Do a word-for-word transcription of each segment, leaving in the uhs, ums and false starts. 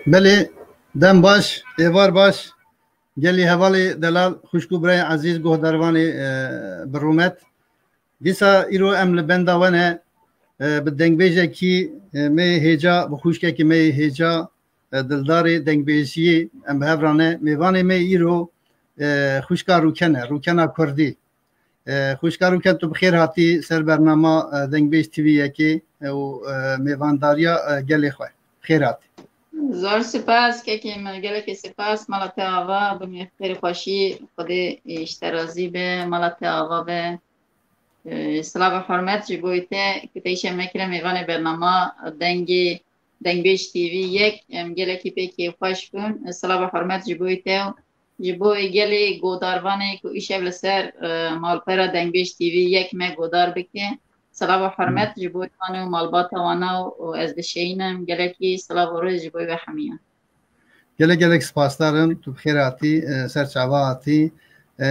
Belê, dem baş, êvar baş. Gelî hevalê delal, xwişk û birayê ezîz, guhdarvanê, e, bi rûmet. Dîsa îro em li benda we ne, e, bi dengbêjekî, e, me yê hêca, bi xwişkekî me yê hêca, e, dildarê dengbêjiyê em bi hev re ne. Mêvanê me îro, e, xwişka Rûken e, Rûkena Kurdî. E, xwişka Rûken, tu bi xêr hatî ser bernama, e, Dengbêj T V yekê, e, û, e, mêvandariya, e, gelê xwe. Xêr hatî. Zor spas, kekê min, gelekî spas. Mala te ava be, xêr û xweşî, Xwedê, e, ji te razî be, mala te ava be. E, silav û hurmet ji bo te, ku te îşev me kire mêvanê bernama Dengê, Dengbêj T V yek, em gelekî pê kêfxweş bûn. E, silav û hurmet ji bo te û ji bo gelê godarvanê ku îşev li ser, e, malpera Dengbêj T V yek me godar bike. Silav û hurmet ji bo wan û malbata wana û, û ez dişeyînim. Gelekî silav û rêz ji bo we hemiyan. Gelek gelek spasdar im. Tu bi xêr hatî, e, ser çava hatî. E,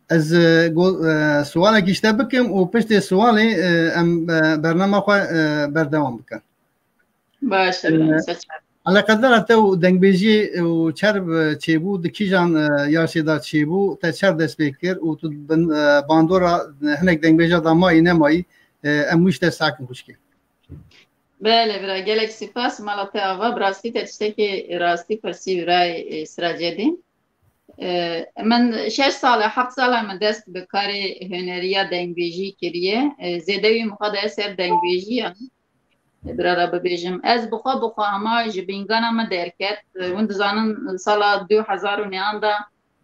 ez, e, go-, e, siwalekî ji te bikim û piştê siwalê, e, em, e, bernama xwe, e, berdewam bikin. Baş e, e, ser çava. Eleqedara te û dengbêjiyê û çerb, e, çêbû, di kîjan, e, yaşê de çêbû, te çer dest pê kir û tu bin, e, bandora hinek dengbêja de mayî nemayî, e, em wî ji te sakin xwişkê. Belê bira, gelek spas, mala te ava, bi rastî te tiştekî rastî pirsî birayê, e, Siracedîn. E, min şeş sal e, heft sal e min dest bi karê huneriya dengbêjî kiriye. E, zêde wî min xwe daye ser dengbêjiya. Bira re bibêjim. Ez bi xwe, bi xwe hema ji bîngana min derket. Hûn dizanin sala du hezar û nehan de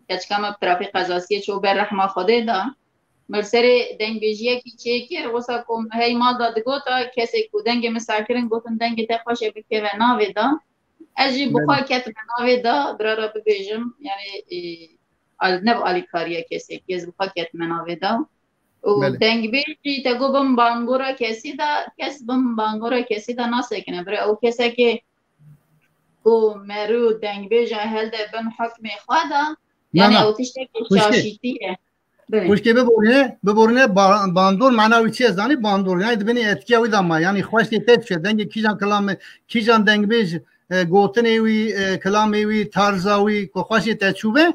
keçika min bi trafîk qezasiyê çû ber rehma Xwedê de. Min li serê dengbêjiyekî çêkir. Wisa ku min hey mal de digota, kesê ku dengê min seh kirin, gotin, dengê te xweş e, bikeve navê de. Ez jî bi xwe ketime navê de, bira re bibêjim. Yani, e, al-, ne bi alîkariya kesekî, ez bi xwe ketime navê de. Û dengbêj jî te got bin bangora kesî de, kes bin bangora kesî de nasekine. Bira ew kesekê ku merû dengbêja helde bin hukmê xwe de, yani ew tiştekî şaşîtî ye. Belê. Xwişkê biborîne, biborîne ba-, bandor mana wî çi ye zanî? Bandor. Yani di binê etkiya wî de ma. Yani xweştê te dişe. Dengê kîjan kilamê, kîjan dengbêj, e, gotinê wî, e, kilamê wî, tarza wî, ku xweşê te çûbe,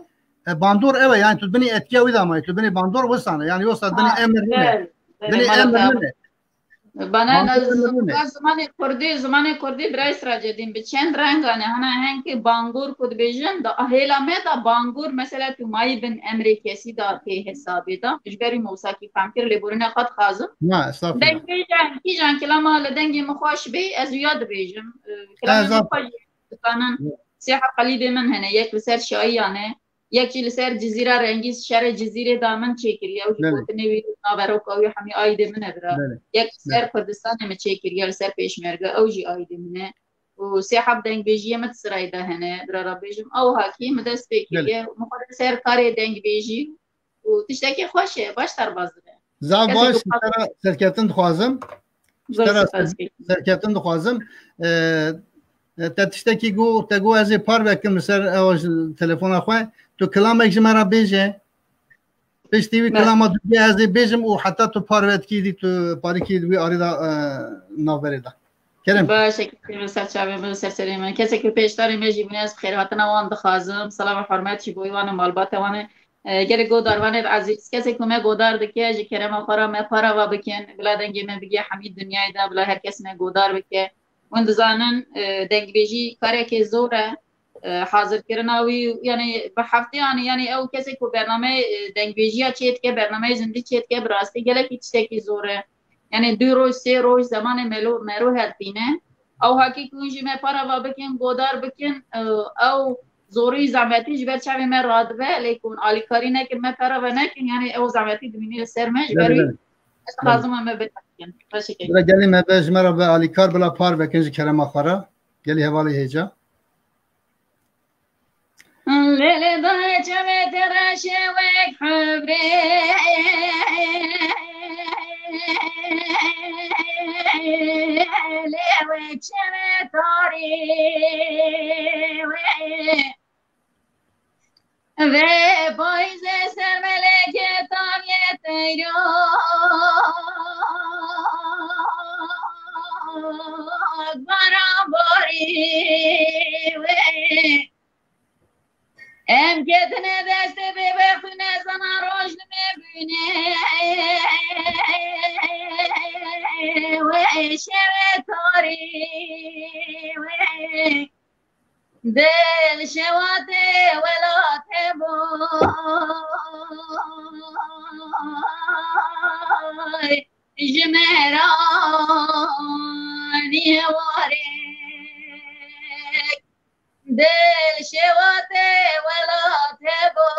e, bandor ew e. Yani tu di binê etkiya wî de ma. Tu binê bandor wisane. Yani yoksa di binê emir nine. Belê, belê, di binê emir nine. Bana zimanê kurdî, zimanê kurdî, birayê Siracedîn, bi çend rengan e. Hana henkê bangor ku dibêjin, da hêla me da bangor, mesela tu mayî bin emrê kesî da tê hesabê da. Ji ber wî me wisa kî fem kir, lêborîna xwe dixwazim. Na, estağfurullah. Dengbêjan, kîjan kilama li dengê min xweş bê, ez wîya dibêjim. Ee, kilamê min xweş dikanin. Sêha qelîbê min hene, yek li ser şayiyan e. Yek jî li ser Cizîra Rengîn, şerê Cizîrê da min çêkiriye. Ew jî gotinê wî, naveroka wî hemî aîdê min e bira. Yek li ser Kurdistanê min çêkiriye, li ser Pêşmerge, ew jî aîdê min e. Û sê heb dengbêjiyê min di sirayê de hene, bira re bêjim. Ew hakî min dest pê kiriye. Min xwe ser karê dengbêjî û tiştekî xweş e, baş derbas dibe. Zaf baş, ji te re serkeftin dixwazim. Ji te re serkeftin dixwazim. E, e, te tiştekî got, te got ez ê parve kim li ser ew ji telefona xwe. Tu kilamek ji me re bêje. Piştî wî kilama dû ez ê bêjim û heta tu parve dikî dî, tu parîkî di wî arî de, e, navberê de. Kerem. Baş e, kekê min, ser çavê min, ser serê min. Kesê ku pêşdarê me jî bûne, ez bi xêrhatina wan dixwazim. Silav û hurmet ji bo wan û malbata wan e. E, gelek godarvanê ezîz, kesê ku me godar dike, ji kerema xwe re me parava bikin, bila dengê me bigê hemî dinyayê de, bila her kes me godar bike. Hûn dizanin, e, dengbêjî karekê zor e. E, hazirkirina wî, yani bi hefteyan, yani ew kesê ku bernameyê, e, dengbêjiya çê dike, bernameyê zindî çê dike, bi rastî gelekî tiştekî zor e. Yani du roj, sê roj zemanê melo-, mero heltîne. Ew hakî ku hûn jî me parava bikin, godar bikin, e, ew zorî, zehmetî ji ber çavê me radibe, lê ku hûn alîkarî nekin, me parava nekin, yani ew zehmetî dimîne li ser me, ji ber wî ez dixwazim em me bêhna bikin. Teşekkür. Bila gelî me be, ji me re be alîkar, bila parve kin ji kerema xwe re. Gelî hevalê hêca. Lê lê dayê çavê te reşê wek hevrê. Lê wek çavê tarî wê. Vê payîzê ser melekê taviyê teyro baran borî. Dil şewatê welatê boy, ji me ra nîye warê. Dil şewatê welatê boy,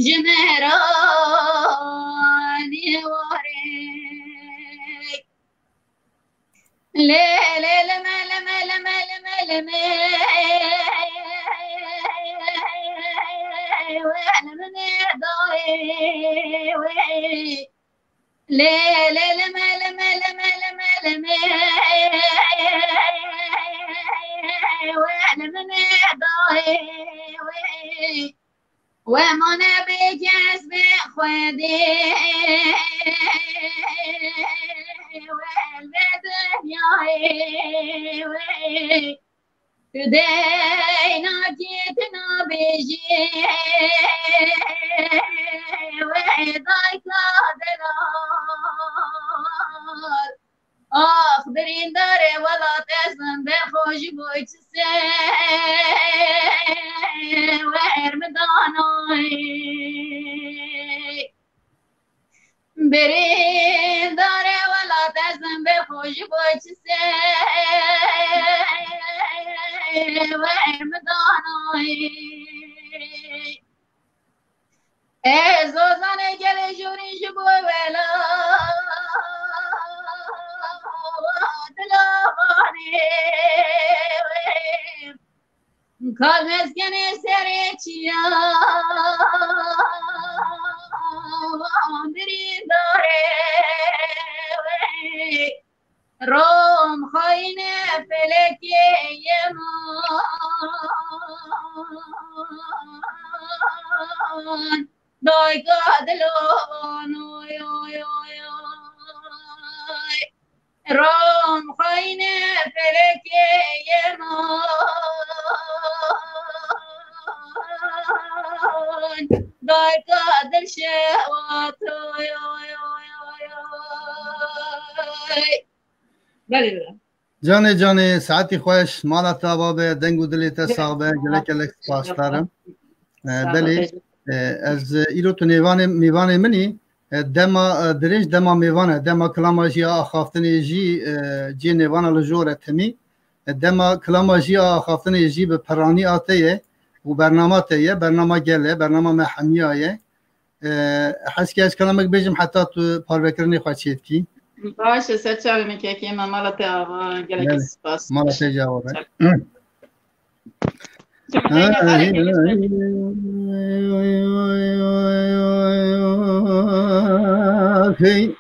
ji me ra nîye warê. Lê, lê, lê, me, lê, me, lê, me, lê, me, lê, me. We, lê, me, lê, dayê, we. Lê, lê, lê, me, lê, me, lê, me, lê, me, lê, me. We, lê, me, lê, dayê, we. We mane bê kes bê Xwedê, we vê dinyayê, we tu deynakî tu nabêjî, we dayka delal. Ax, birîndarê welat, ez min be xwe ji bo çi se wer min danayê. Birîndarê welat, ez min be xwe ji bo çi se wer min danayê. Ez ozanê gelê jorî ji bo wela dila vanê. Kal mezgenê serê çiya birîndarê. Rom xayine felekê yeman, dayka dilovan, oy, oy, oy, oy. Rom xayine felekê yeman, dayka dilşewat, oy, oy, oy, oy, oy. Belê, belê. Canê, canê, saetî xweş, mala te ava be, deng û dilê te sax be, gelek gelek spasdar im. E, Sağ ol, belê, teşekkür. E, ez, e, îro tu nêvanê, mêvanê min î, e, dema, e, dirêj dema mêvan e, dema kilama jî ya axaftinê jî, e, cê nêvana li jor e temî. E, dema kilama jî ya axaftinê jî bi piranî a te ye û bernama te ye, bernama gel e, bernama me hemiya ye. E, hez ke ez kelamek bêjim heta tu parvekirinê xwe çêdikî. Baş e, ser çavê min kekê me, mala te ava, gelekî Belê. Spas. Mala te jî ava be. Çak. Ji min re ne kare gelişme. Hey.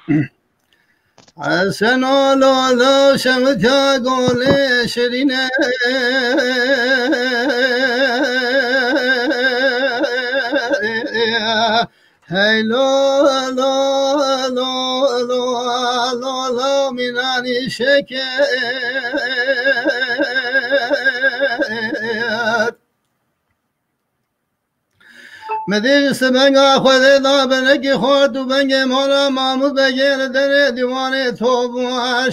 Hesen oğlu da şevka golê şirine. Hey lo, lo, lo, lo, lo, lo, minanî şeket. Medê ji sibenga Xwedê da benekî xwar û bengê mala Mamûd Begê li derê dîwanê to bû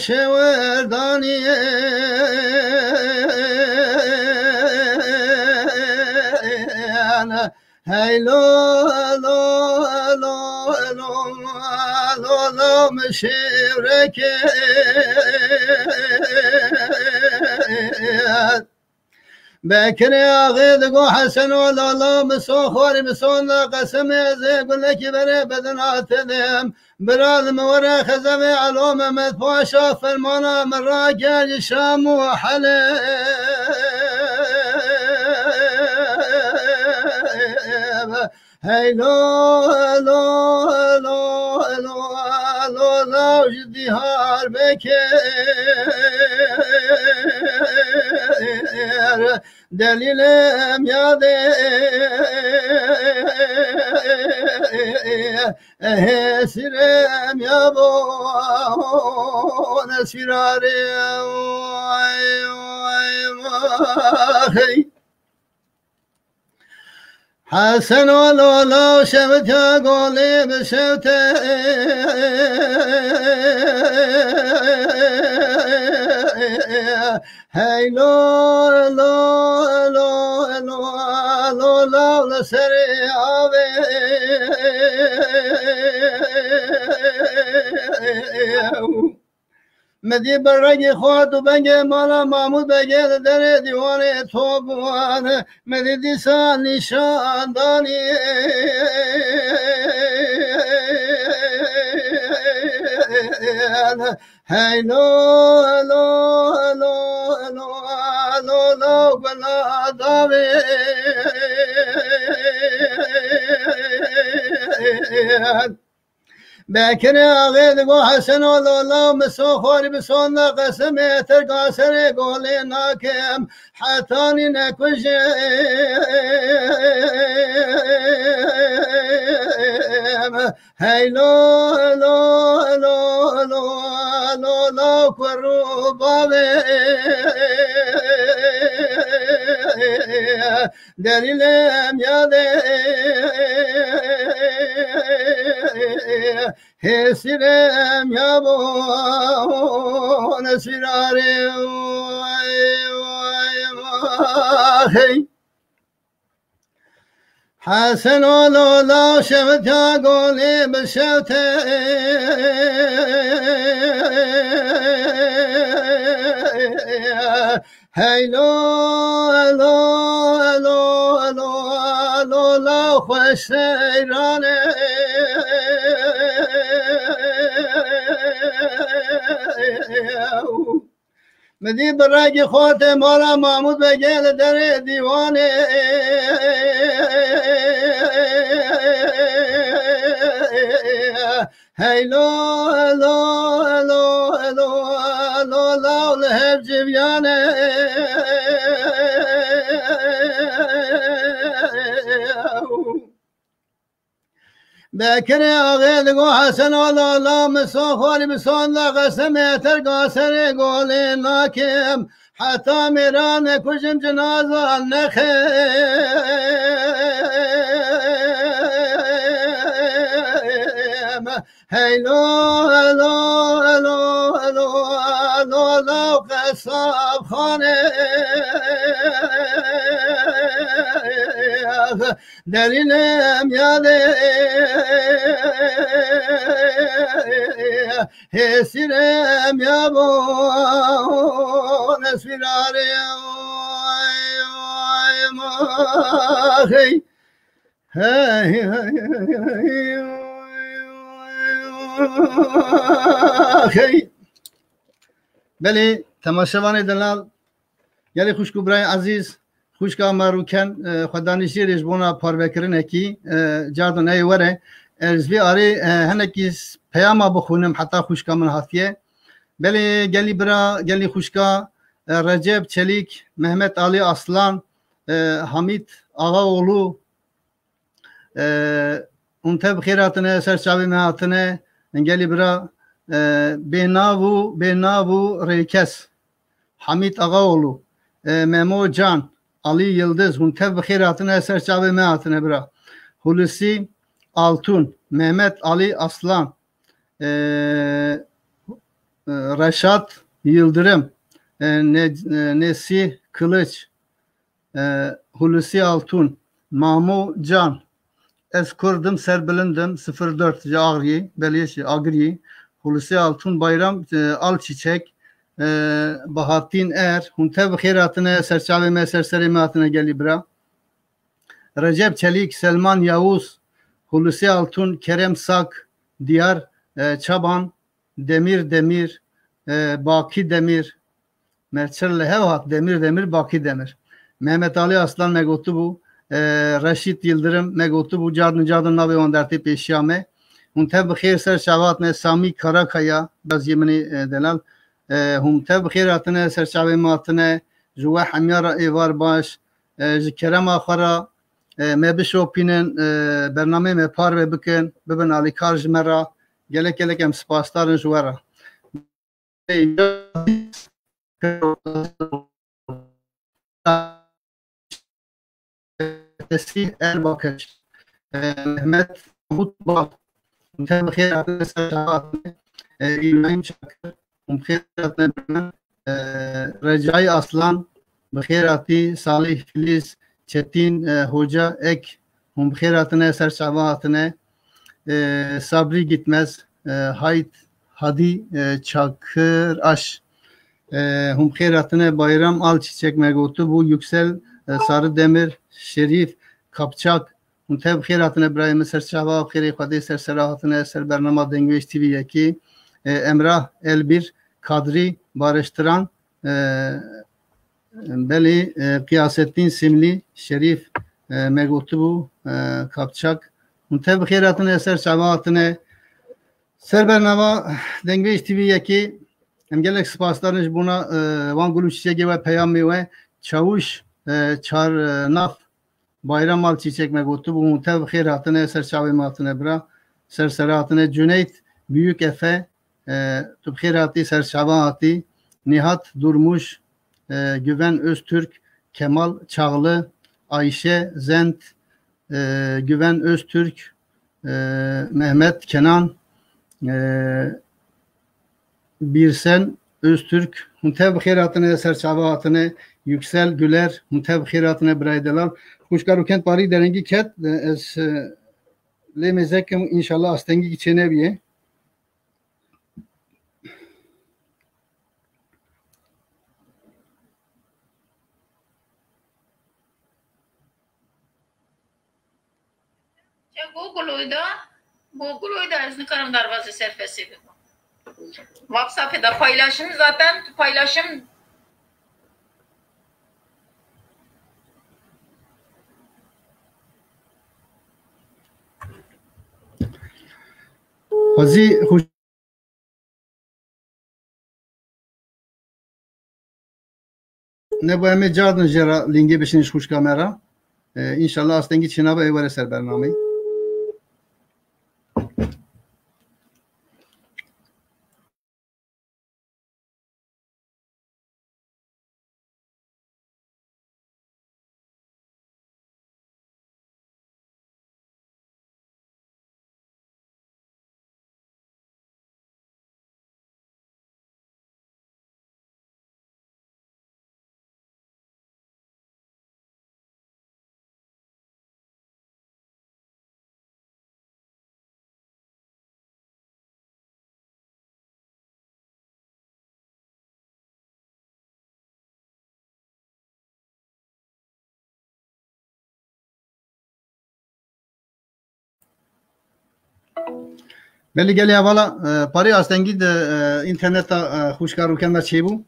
şêwerdaniyê. Hey lo, lo, lo, lo, lo, lo, min şêwrekê. Bekirê axê digo Hesen o lala, min so xwarî, min so na qesemê, ez ê gulekî berê bedina te dem. Bira li min were xezevê Elo Mehmed Paşa fermana min rakir ji Şam û Heleb. Hey lo, lo, lo, lo, lo, lo, ji Diyarbekir. Delîlê em yadê hêsirê em yabon esfîrarê. Vay, vay, vay. Hesen o lola şevtiya golê bi şevte. Hey lo, lo, lo, lo, lo, lo, li serê avê. Min dî bi rengê xwe tu bengê mala Mamûd Begê li derê dîwanê top bûn. Min dî dîsa nîşan danî. Hey lo, lo, lo, lo, lo, lo, gula davê. Bekirê axê digo Hesen o lola, min so xwarî bi sonda qesimê terka serê golê nakim, hetanî nekujim. Hey lo, lo, lo, lo, lo, lo, kur û bavê. Delîlê em yadê. Hêsîrê em yabûn sîrarê. Hey. Hesen o lola şevta golê bi şevte. Hey lo, lo, lo, lo, lo, xweş seyrane. Min dî bi rengê xwe tê mala Mamûd Begê li derê dîwanê. Hey lo, lo, lo, lo, lo, law li hev civiyane. Bekirê axê digo Hesen o lola, min so xwarî bi sonda qesimê terka serê golê nakim. Heta mêran nekujim, cinaza nexim. Hey lo, lo, lo, lo, lo, lo, qesabxane. Delîlê em yadê. Hêsîrê em yabûn sîrarê. Vay, vay, vay. Hey, hey, hey, hey, hey. Hey. Belê, temaşevanê delal, gelê xwişk û birayê ezîz, xwişka me Rûken, e, xwedanî jê re ji bona parvekirinekî, e, cardo neyê were. Ez vê arê, e, hinekî s-, peyama bixwînim, heta xwişka min hatiye. Belê, gelî bira, gelî xwişka, e, Recep Çelîk, Mehmet Ali Aslan, e, Hamît Ağaoğlu, E, hûn tev bi xêr hatine, ser çavê me hatine. Gelî bira, e, bênav û, bênav û rêkes. Hamît Ağaoğlu, e, Memo Can, Ali Yıldız, hûn tev bi xêr hatine, ser çavê me hatine bira. Hulusi Altun, Mehmet Ali Aslan, e, e, Reşat Yıldırım, e, Ne-, e, Nesih Kılıç, e, Hulusi Altun, Mamo Can, Ez Kurdim, Serbilindim, sıfır dört, ji Ağriyê, belê ji Agiriyê, Hulusi Altun, Bayram, e, Alçiçek, e, Bahattin Er, hûn tev bi xêr hatine, ser çavê me, ser serê me hatine gelî bira. Recep Çelik, Selman Yavuz, Hulusi Altun, Kerem Sak, Diyar, e, Çaban, Demir Demir, e, Baki Demir, Merçir li hev hat, Demir Demir, Baki Demir. Mehmet Ali Aslan me gotibû, e, Reşît Yildirim me gotibû, cardin cardin navê wan dertê pêşiya me. Hûn tev bi xêr ser çav hatine, Samî Karakaya, baziyê min ê, e, delal. E, hûn tev bi xêr hatine, ser çavê me hatine, ji we hemiya re êvar baş, e, ji kerema xwe re, e, me bişopînin, e, bernameyê me parve bikin, bibin alîkar ji me re. Gelek gelek em spasdar in ji we re. Tesîh Erbakeş, e, Mehmet Mahmut Bal, hûn tev bi xêr hatine ser çava hatine, e, Îbrahîm Çakir, hûn bi xêr hatine birine, e, Recai Aslan, bi xêr hatî, Salih Filiz, Çetin, e, Hoca Ek, hûn bi xêr hatine ser çava hatine, e, Sabri Gitmez, e, Hayt Hadi, e, Çakir Aş, e, hûn bi xêr hatine, Bayram Alçiçek me gotibû, Yüksel, e, Sarı Demir, Şerîf Kapçak, hûn tev bi xêr hatine birayê min, ser çava û xêrê Xwedê ser sera hatine, ser bernama Dengvêj T V yekê, e, Emrah Elbir, Kadrî Barıştıran, e, belê, e, Qiyasettin Simlî, Şerîf, e, me gotibû, e, Kapçak, hûn tev bi xêr hatine, ser çava hatine, ser bernama Dengvêj T V yekê, em gelek spasdar in ji bona, e, wan gul û çiçekê we, peyamê we. Çawûş, e, Çarnaf Bayram Alçiçek me gotibû, hûn tev bi xêr hatine, ser çavê me hatine bira, ser sera hatine. Cüneyt Büyük Efe, e, tu bi xêr hatî, ser çava hatî. Nihat Durmuş, e, Güven Öztürk, Kemal Çağlı, Ayşe Zent, e, Güven Öztürk, e, Mehmet Kenan, e, Birsen Öztürk, hûn tev bi xêr hatine, ser çava hatine. Yüksel Güler, hûn tev bi xêr hatine, birayê delal. Xwişka Rûkend parî derengî ket, e, ez, e, lê mêzekim, înşallah astengî çênebîye. Ya Google'da, Google'da ez nikarim derbazê serfesê bikim. WhatsApp'da paylaşım zaten paylaşım. Xwezî xwe Nebo em ê cardin jê re lîngê bişînin ji xwişka me re. E, înşallah astengî çênabe ê were ser bernameyê. Belê gelê hevala, e, parê astengî di, e, înterneta, e, xwişka Rûken de çêbû.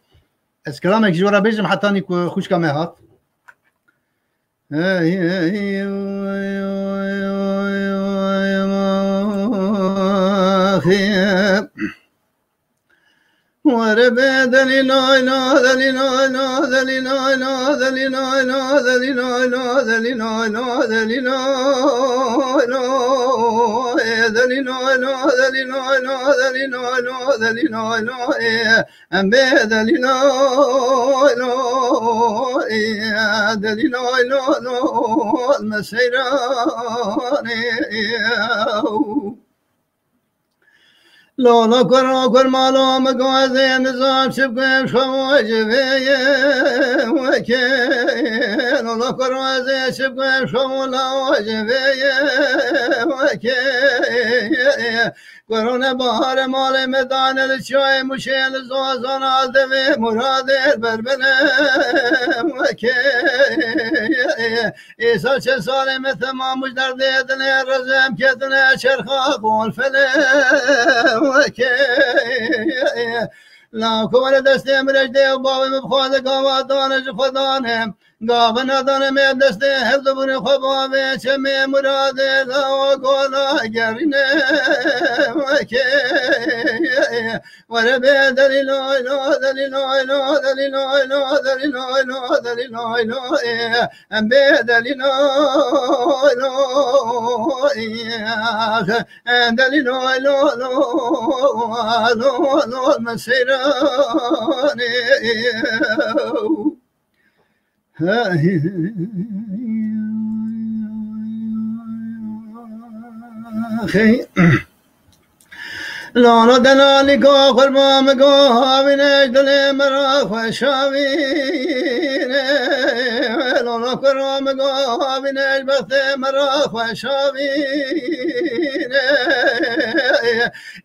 Ez kelamek ji we re bêjim hetanî ku xwişka me hat. Were be delî nay na, delî nay na, delî nay na, delî nay na, delî nay na, delî nay na, delî nay na, e, delî nay na, delî nay na, delî nay na, delî nay na, e, em bê delî nay na, e, delî nay na, na, me seyranê. Lola kura kurmalo migazê nizam şibgem şamo civeye weke. Lola kura zê şibgem şamo la civeye weke. Kurone bahare malê me dane li çiyayê Muşê li zazana devê muradê berbene weke. Îsa çend salê me temam û ji derdê dilê rezem ketine çerxa qolfele weke. La ku were destê min rejdê û bavê min bi xwe de gava dane ji xwe dane. Gava nadane me destê hevdu bûne xwe bavê çemê muradê lawa gola gerîne weke. Were bê delî loy lo, delî loy lo, delî loy lo, delî loy lo, delî loy lo, e, em bê delî loy lo, e, delî loy lo, lo, lo, lo, min seyranê. Xey. Lala delalî go xurba min go havîne, dilê min ra xweşavîne. Lala kura min go havîne, bextê min ra xweşavîne.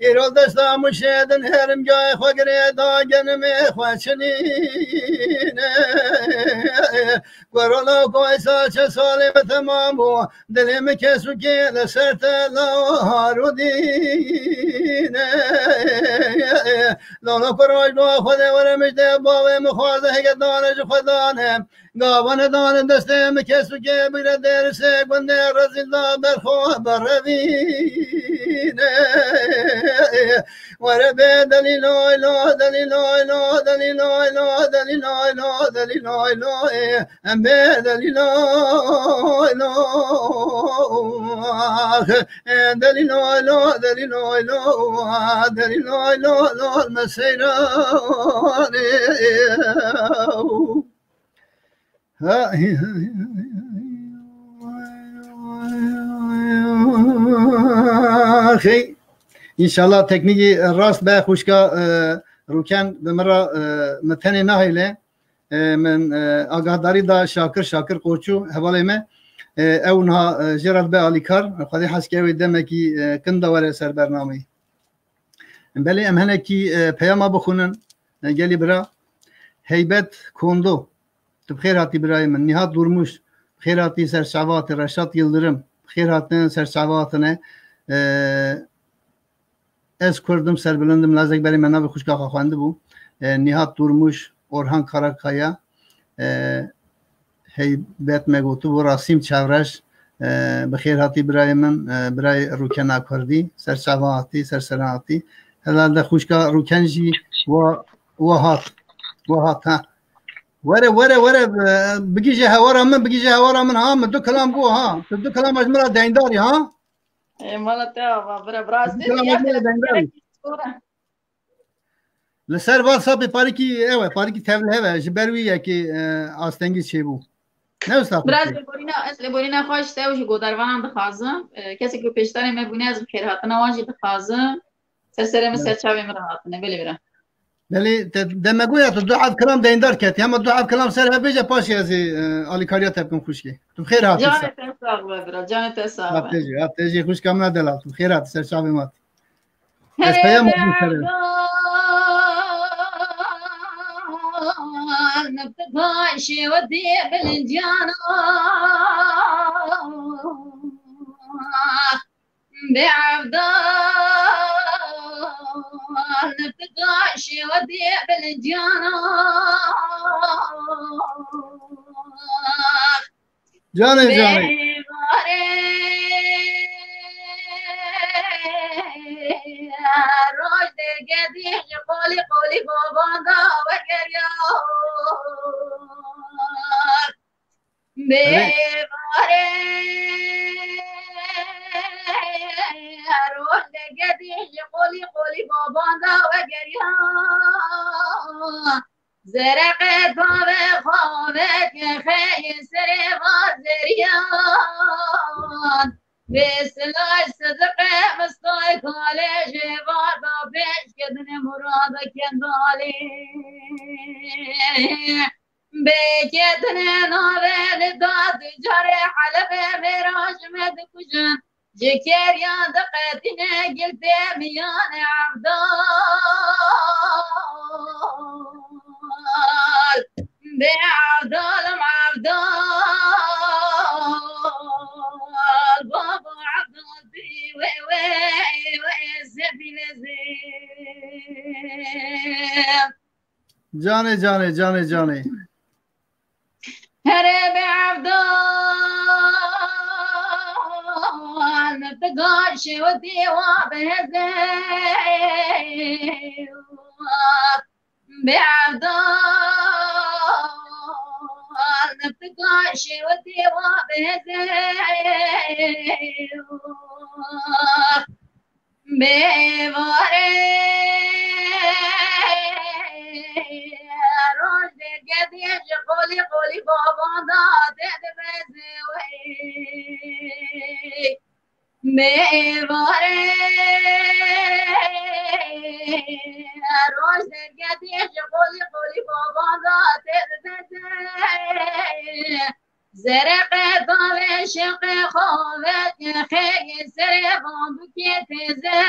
Îro desta muşê din herim gayê xwe girê da genimê xwe çinîne. Kura la koysa çe salê min temam bû. Dilê min kesûkê li ser te law harûdîne. Lala ku roj ba Xwedê were mijde bavê min xwaze heke dane ji xwe dane. Gava nedane destê min kesûkê bigre derisê gundê rezîl da berxwe berevîne. Were bê delîlo, ilo, delîlo, ilo, delîlo, ilo, delîlo, ilo, delîlo, ilo, ê. Em bê delîlo, ilo, ah, delîlo, ilo, delîlo, ilo, ah, delîlo, ilo, ilo, me seyranê. Hey, înşallah teknîkî rast be, xwişka, e, Rûken bi min re, e, min tenê nahêle. E, min, e, agahdarî da Şakir, Şakir Koçû, hevalê me. E, ew niha, e, jê re dibe alîkar. Xwedê hez ke ew ê demekî, e, kin de were ser bernameyê. Belê em henekî, e, peyama bixwînin, e, gelî bira. Heybet Kondo. Tu bi xêr hatî birayê min. Nihat Durmuş. Bi xêr hatî ser çava hatî. Reşat Yildirim. Bi xêr hatin ser çava hatine. E, Ez Kurd im, serbilind im, lazek berê me navê xwişka xwe xwendibû. E, Nihat Durmuş, Orhan Karakaya, e, Heybet me gotibû, Rasîm Çavreş, e, bi xêr hatî birayê min, e, birayê Rûkena Kurdî, ser çava hatî, ser seran hatî. Herhalde xwişka Rûken jî wa, wa hat, wa hat, ha. Were, were, were, e, bigihîje hewara min, bigihîje hewara min, ha, min du kelam got, ha. Tu du kelama ji min re deyndar î, ha. Ê, mala te ava, bira, bira, ez Bira, dê bira, ya bira, te bira, bira, bira. Li ser WhatsAppê parikî ew e, parikî tevlihev e, ji ber wî yekê, e, astengî çêbû. Ne wisa Bira, ez qirkê? Lêborîna, ez lêborîna xwe ji te û ji godarvanan dixwazim. E, kesê ku pêşdarê me bûne, ez bi xêrhatina wan jî dixwazim. Ser serê min, Evet. ser çavê min re hatine, belê bira. Belê, te, deme goya tu du heb kelam deyndar ket. Hema du heb kelam ser hev bêje, paşê ez ê, e, alîkariya te bikim xwişkê. Tu bi xêr hatî Canê ser. te sax be bira, canê te sax be. Hat tejî, hat tejî xwişka min delal. Tu bi xêr hatî ser çavê mat. Ez Herê peyama bî ser. Berdan, tu kaşê we dê bilincana. Bê evdan, tu kaşê we dê bilincana. Canê, canê. Bê varê, roj dergedî ji qolî qolî baban da wegeriya. Bê Erê. Varê, roj dergedî ji qolî qolî baban da wegeriya. Zereqê dave xave ke xeyê serê va zeriyan. Vê silay sidiqê mistay kalê jê va da pêş kedine murada kendalê. Bê kedine nave li da du carê helebê mêra ji me dikujin. Ji keriyan diqetîne gil tê miyanê evdal. Bê evdal im evdal. Baba evdal bî wê, wê, wê, zebîle zê. Canê, canê, canê, canê. Herê bê evdan, tu gaşê we dê wa biheze. Bê evdan, tu gaşê we dê wa biheze. Bê varê, roj dergedî ji qolî qolî baban da tê dibeze wey. Mêvarê roj dergedê ji qolî qolî baban da têdibeze. Zere qedalê şeqê xavet xêyê serê van bikê têze.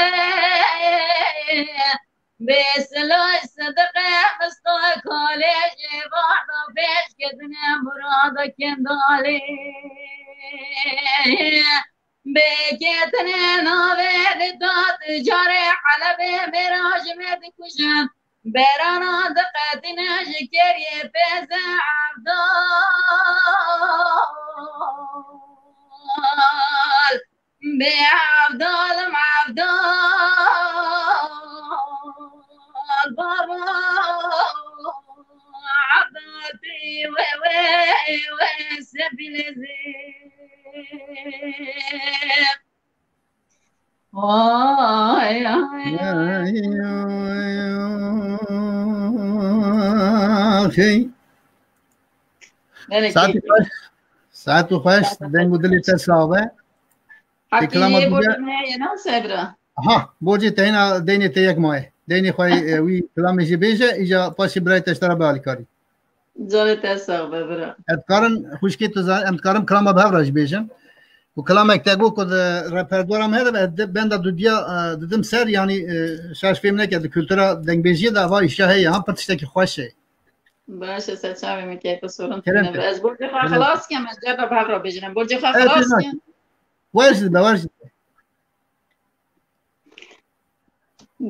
Bê silay sidiqe misto kalê jê varda pêş kedine murada kendalê. Bê ketine navê di dat carê Helebê mêra ji me dikujin. Berana diqetine ji keriyê pêze Evdal. Bê Evdal, Evdal, baba, Evdal, tê we, we, we, sefîlê zê. Ay, ay, ay. Axey. Belê Saetî keyfî. xweş. Saetî xweş. Saetî Deng û xweş. dilê te sax be. Hepî Reklama yê dide. borcê me ye, ne Sebra? Aha, borcê te hîna deynê te yek maye. Deynê xwe, e, wî kilamê jî bêje, îca paşê birayê te ji te re be alîkarî. Canê te sax be, bira. Em dikarin, xwişkê tu zan-, em dikarin kilama bi hev re jî bêjin. Û kilamek te got ku di repertuara me de, ez di-, benda dudiya, e, didim ser, yanî, e, şaş fêm neke, di kultura dengbêjiyê de eva îşa heye, ha, pir tiştekî xweş e. Baş e, ser çavê min keyfa sorin Kerem tîne. te. Ez borcê xwe Kerem te. xilas kem, ez carna bi hev re bêjin. Em borcê xwe Evet, xilas evet. kem. Wer jî dibe, wer jî dibe.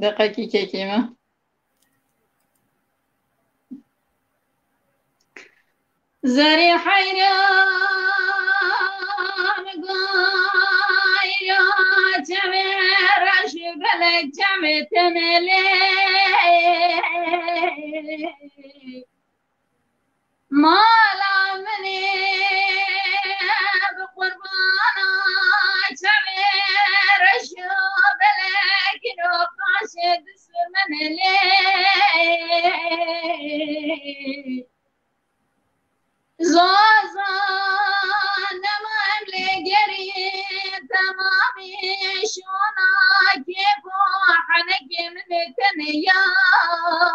Deqekî kekê me. Zerê heyran gayra çemê reş belek çemê temelê. Mala min ê bi qurbana çavê reşo belekî ro qaşê disur min lê. Zoza nema em lê gerî temamî şona kêf û henekê min tene yar.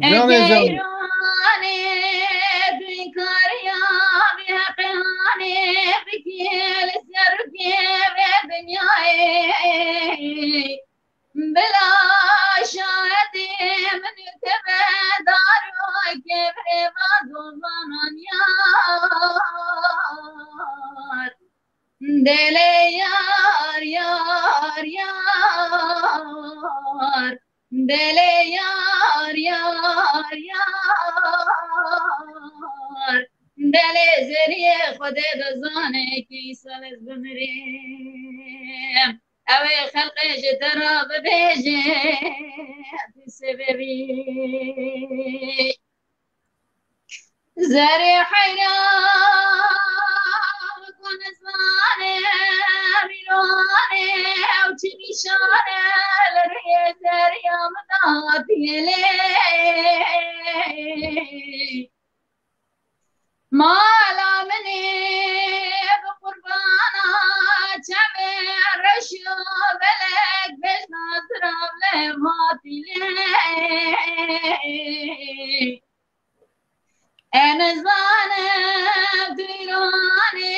Canê can. Egeranê duykarya bi heqanê bikê li ser kê ve dinyayê. Bila şahidê min û te ve dar û kevrê vazo vanan yar. Delê yar, yar, yar. Delê yar, yar, yar. Delê zeriyê Xwedê dizane kî sal ez bimirêm. Ew ê xelqê ji te re bibêje, tu sebebî. Zerê heyran ku nizane mîrane ew çi nîşane li rêyê zeriya min hatiye lê. Mala min ê bi qurbana çavê reş û belek bejna zirav lê hatî lê. Ez nizanim tu îranê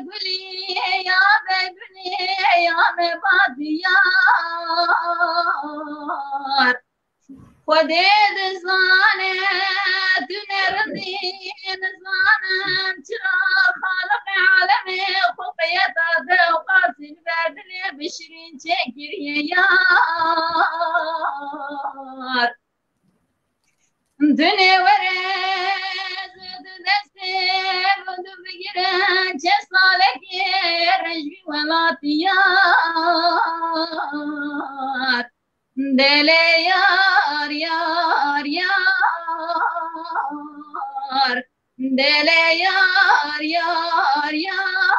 gulî ya be gulî ya me badiyar. Xwedê dizane tu ne rizî, nizanim çira Xaliqê alemê xwe qiyeta de û qasî li ber dilê bi şirîn çêkiriye yar. Dunê were zû du destê min du bigire, çe salekê rejbî welatiyar. Delê yar, yar, yar. Delê yar, yar, yar.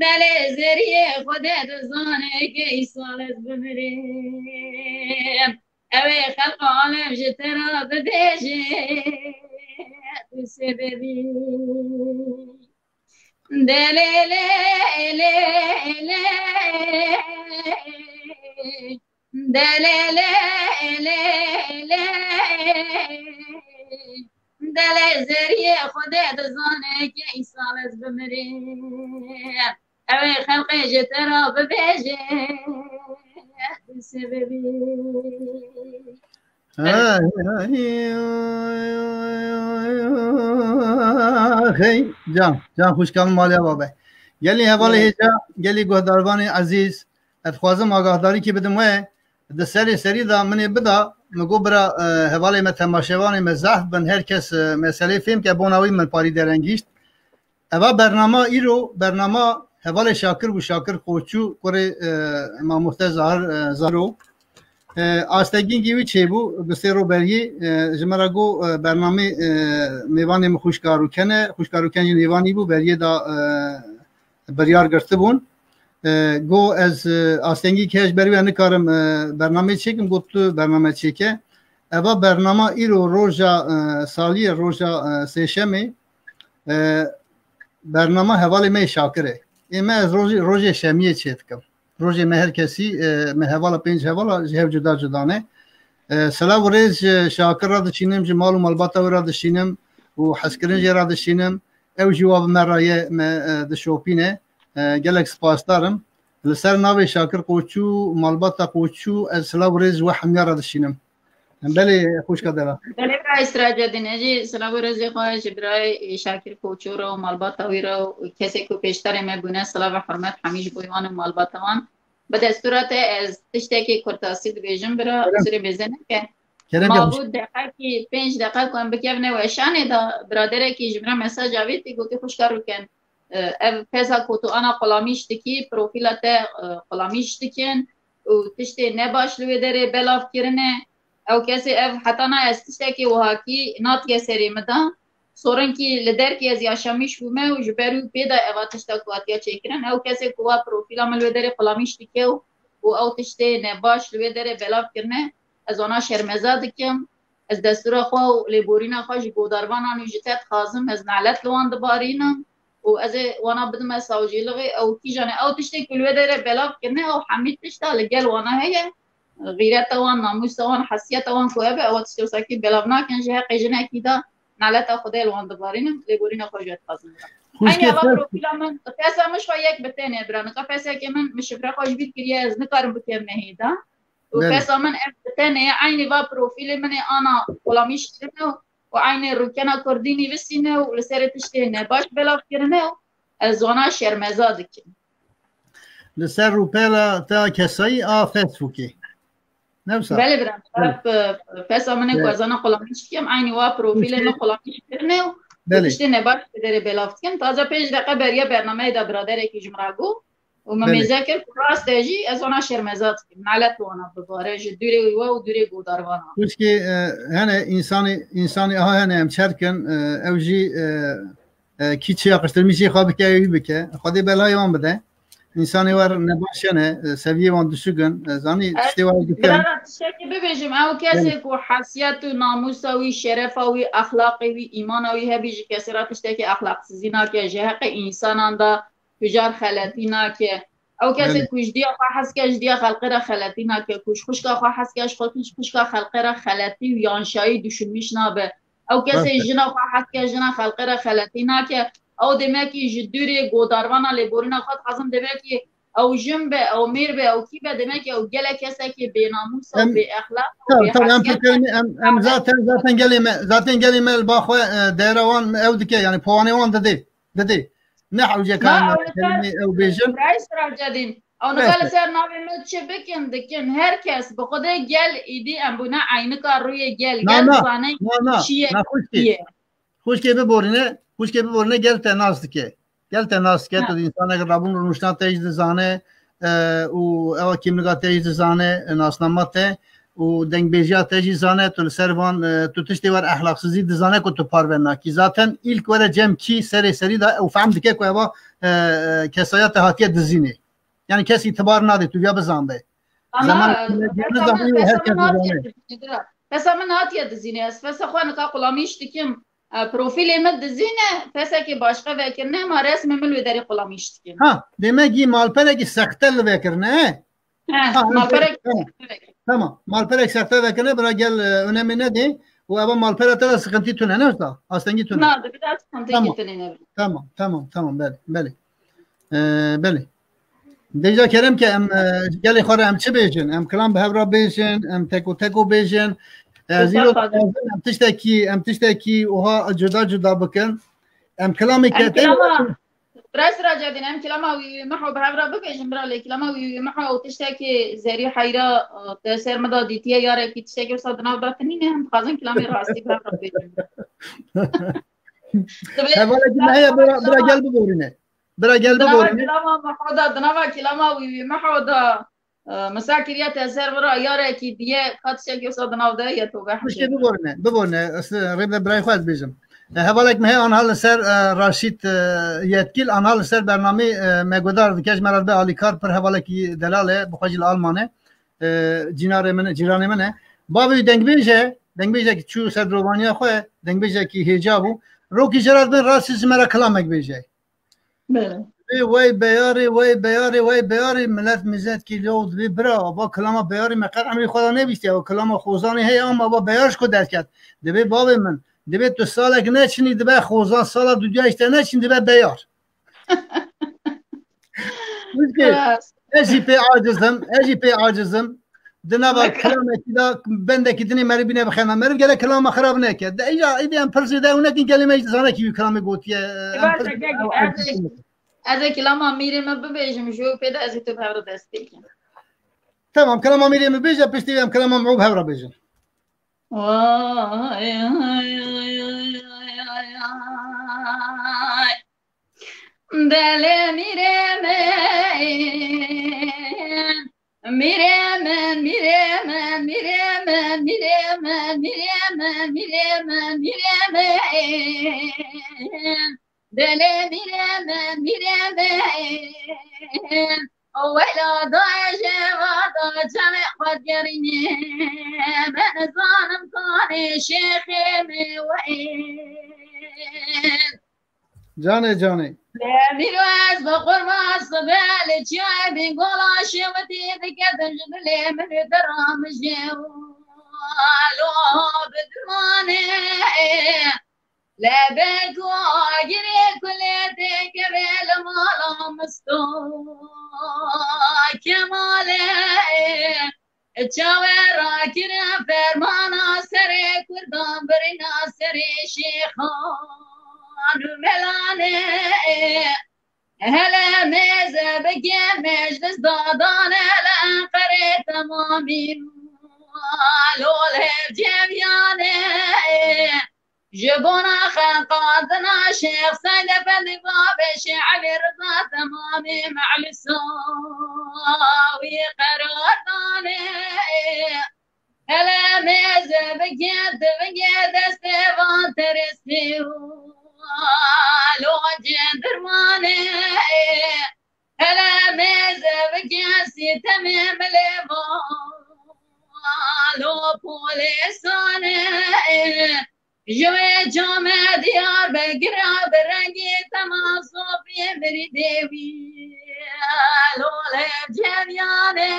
Delê zeriyê Xwedê dizane key sal ez bimirêm. Ew ê xelq û alem ji te re bibêje, tu sebebî. Delê lê lê lê, delê lê lê lê, delê zeriyê Xwedê dizane key sal ez bimirê. Ew ê xelqê ji te re bibêje, sebebî. Hey, can, can xwişka min maliya babe. Gelî hevalê hêja, gelî guhdarvanê ezîz, ez dixwazim agahdarîkî bidim we. Di serê serî de min ê bida, min got bira, e, hevalê me temaşevanê me zehf bin, her kes, e, meselê fêm ke bona wî min parî derengîşt. Eva bernama îro, bernama hevalê Şakir bû, Şakir Koçû, kurê, e, mamoste Zahir, e, Zahiro. E, astengî wî çêbû, bi sê ro beriyê, e, ji me re got, e, bernamê, e, mêvanê min xwişka Rûken e, xwişka Rûken jî mêvanî bû, beriyê da, e, biryar girtibûn. E, got, ez, e, astengî ke ji ber wê nikarim, e, bernameyê çêkim, got, tu bername çêke. Eva bernama îro roja, e, saliyê, roja, e, sêşemê, e, bernama hevalê me yê Şakir e. Ê me ez rojê, rojê şemiyê çê dikim. Rojê me her kesî, e, me hevala pênc hevala ji hev cuda cuda ne. E, silav û rêz ji Şakir re dişînim, ji mal û malbata wê re dişînim û hezkirin jê re dişînim. Ew jî wa bi me re ye, me, e, dişopîne. E, gelek spasdar im. Li ser navê Şakir Koçû, malbata Koçû, ez silav û rêz ji we hemiya re dişînim. Belê, xwişka dela. Belê, birayê Siracedîn, ez jî silav û rêzê xwe ji birayê Şakir Koçû re û malbata wî re û kesê ku pêşdarê me bûne, silav û hurmet hemî ji bo wan û malbata wan. Bi destûra te ez tiştekê kurtasî dibêjim, bira, qisûrê mêze neke. Kerem Ma bû deqekî, pênc deqe ku em bikevine weşanê de, biraderekî ji min re mesaj avêtî, gotî, xwişka Rûken, e, ev pesa ku tu ana qulamîş dikî, profîla te, e, qulamîş dikin û tiştê nebaş li wê derê belav kirine. Ew kesê ev heta na ez tiştekê wiha kî natiye serê min de. Sorinkî li derkê ez yaşamîş bûme û ji ber wî pê de eva tişta ku hatiye çêkirin. Ew kesê ku wa profîla min li wê derê qulamîş dike û, û ew tiştê nebaş li wê derê belav kirine, ez wana şermeza dikim. Ez destûra xwe û lêborîna xwe ji godarvanan û ji te dixwazim, ez nalet li wan dibarînim û ez ê wana bidime sawcîlixê. Ew kîjan e? Ew tiştê ku li wê derê belav kirine, ew hemî tişta li gel wana heye. Xîreta wan, namûsa wan, hesiyeta wan ku hebe, ew tiştê wisa kî belav nakin. Ji heqê jinekî de naleta Xwedê li wan dibarînim, lêborîna xwe ji we dixwazim. Xwişkê Eynî eva ser profîla min, pesa min ji xwe yek bi tenê bira. Nika pesekê min, min şifre xwe ji bîr kiriye, ez nikarim bikevime hêda. Û Belê. Pesa min ev bi tenê ye, eynî va profîlê min ê ana xulamîş kirine û, û eynî rûkena kurdî nivîsîne û li serê tiştê nebaş belav kirine û ez wana şermeza dikim. Li ser rûpela te kesayî a Facebookê. Ne wisa? Belê bira, Belê. Pe-, pesa min ê ku Belê. Ez ana xulamîş dikim, eynî wa profîlê Xwişkê min xulamîş kirine û Belê. Tiştê nebaş bi derê belav dikim. Taze pênc deqe beriya bernameyê de biraderekî ji min re got. Û min Belê. Mêze kir ku rast e jî ez wana şermeza dikim. Nalet wana bibare ji dûrê we û dûrê godarvana. Xwişkê, e, hene însanê, însanê aha hene em çer kin, e, ew jî, e, e, kî çi yakıştırmışê xwe bike, wî bike. Xwedê belaya wan bide. Însanê wer nebaş hene, e, seviyê wan düşük in, e, zanî tiştê wer dikin. Birara tiştekî bibêjim, ew kesê Belê. Ku hesiyet û namûsa wî, şerefa wî, exlaqê wî, îmana wî hebî ji kesê re tiştekî exlaqsizî nake, ji heqê însanan de Tujar xeletî nake. Ew kesê Belê. Ku ji diya xwe hez ke, ji diya xelqê re xeletî nake. Ku ji xwişka xwe hez ke, ji xwe, ji xwişka xelqê re xeletî û yanşayî düşünmîş nabe. Ew kesê Rast e. Jina xwe hez ke, jina xelqê re xeletî nake. Ew demekî ji dûrê godarvana lêborîna xwe dixwazim, demekî ew jin be, ew mêr be, ew kî be, demekî ew gelek kesekî bênamûs e û Em, bêexlaq e û tabii, tabii, em bêhesiyet e. Em, em zaten, zaten gelê me, zaten gelê me li ba xwe, e, değera wan ew dike, yani puanê wan didê. Didê. Ne hewce Na, karin ew li ser, kelimê ew bêjin. Birayê Siracedîn, ew nika Neyse. Li ser navê min çi bikin, dikin. Her kes bi Xwedê gel îdî em bûne eynika rûyê gel. Na, Gel na, zane na, na, çi ye, na, xwişkê. Çi ye. Xwişkê biborîne, xwişkê biborîne gel te nas dike. Gel te nas dike, Ha. Tu însanek rabûn rûniştina te jî dizane, e, û ewa kîmnika te jî dizane, e, nasnama te. Û dengbêjiya te jî zane, tu li ser van, e, tu tiştê wer exlaqsizî dizane ku tu parve nakî. Zaten îlk were cem kî serê serî de ew fehm dike ku eva, e, e, kesaya te hatiye dizînê. Yani kes îtibar nade, tu viya bizanbe. Ama, Zaman e, pesa min, pesa min hatiye dizînê, bira. Pesa min hatiye dizînê. Ez pesa xwe nika qulamîş dikim. e, profîlê min dizîne, pesekê başqe vekirine, ma resmê min li wê derê qulamîş dikin. Ha, demek ki malperekî sexte li vekirine, he? He, Ha, malperek. Tamam. Tamam. Malperek sexte vekirine, bira gel, e, önemê nedê. Û eva malpera te de sıkıntı tune, ne usta? Astengî tune. Na, de biraz sıkıntı Tamam. Tune ne. Tamam, tamam, tamam, belê, belê. E, belê. Dêja kerem ke em, e, gelê xwe re em çi bêjin? Em kilam bi hev re bêjin, em teko teko bêjin. E, Usta zîro Fazil. Em tiştekî, em tiştekî oha cuda cuda bikin. Em kilamê Em kete kilama, Bira Siracedîn, em kilama wî wî miho bi hev re bibêjin, bira lê kilama wî wî miho û tiştekî zerî heyra, e, te ser min de dîtiye yarekî tiştekî wisa di nav de tinîne, em dixwazin kilamê rastî bi hev re bibêjin. Hevalekî me heye, bira, bira gel biborîne. Bira gel biborîne. Di nava kilama miho de, di nava kilama wî wî miho de, e, misa kiriye te ser vira yarekî diye ka tiştekî wisa di nav de ye tobe Piştê hişê. Biborîne, biborîne. Rêve birayê xwe ez bêjim. E, hevalek me heye anha li ser, e, Raşîd, e, Yetkîl, anha li ser bernamê, e, me guhdar dike, ji me re dibe alîkar, pir hevalekî delal e, bi xwe jî li Alman e. E, cînarê min, cîranê min e. Bavê wî dengbêj e, dengbêjekî çû ser dirovaniya xwe, dengbêjekî hêja bû. Rokî jê re dibin, rastî ji me re kilamek bêje. Belê. Dibê wey beyarê, wey beyarê, wey beyarê, milet mizetkî lo dibê bira, ava kilama beyarê me qet emrê xwe de nebîstiye, ava kilama xozanê heye, ama ava beyar ji ku derket. Dibê bavê min, dibê tu salek neçinî dibe xozan, sala dudiya îşte neçin dibe beyar. Wizkê, Evet. ez jî pê aciz im, ez jî pê aciz im. Di nava Neke. Kilamekî de bendekî dinê meriv bîne bixeme. Meriv gere kilama xirab neke. De îja îdî em pir zêde ew nekin, gelê me jî dizane kî wî kilamê gotiye. Em Eva pir zêde tekek, ew aciz ez ê, im. Ez ê kilama mîrê min bibêjim, ji wê pê de ez ê tu bi hev re dest pê kim. Tamam, kilama mîrê min bêje, piştî em kilama min û bi hev re bêjin. Ay, ay, ay, ay, ay, ay. Delê mîrê min, mîrê min, mîrê min, mîrê min, mîrê min, mîrê min, mîrê min, mîrê min. Delê mîrê min, mîrê min. Wela dayê jê va da çavê xwe gerînê. Ben zanim kanê şêxê min weyê. Canê canê. Demîr ez bi qurban sibe li çiyayê Bîngola şêwitî diketin ji dilê min û diramijê û alo bi dimanê. Lebek û agirê kulê têkevê li mala Misto Kemalê. Çawe rakire fermana serê kurdan, birina serê şêxan û melanê. Hele mêze bike meclis dadane li Enqerê temamî. Lol hevcevyanê. Ji bona xeqandina Şêx Seyd Efendî bavê Şêx Elî Riza temamê meclisa wî qerar danê. Hele mêze bike divingê destê van terestî û lo cendirmanê. Hele mêze bike sîtemê milê van lo polêsanê. Ji wê camê Diyarbekir a bi rengî temam sofî mirî dêwî. Lolê cevyanê.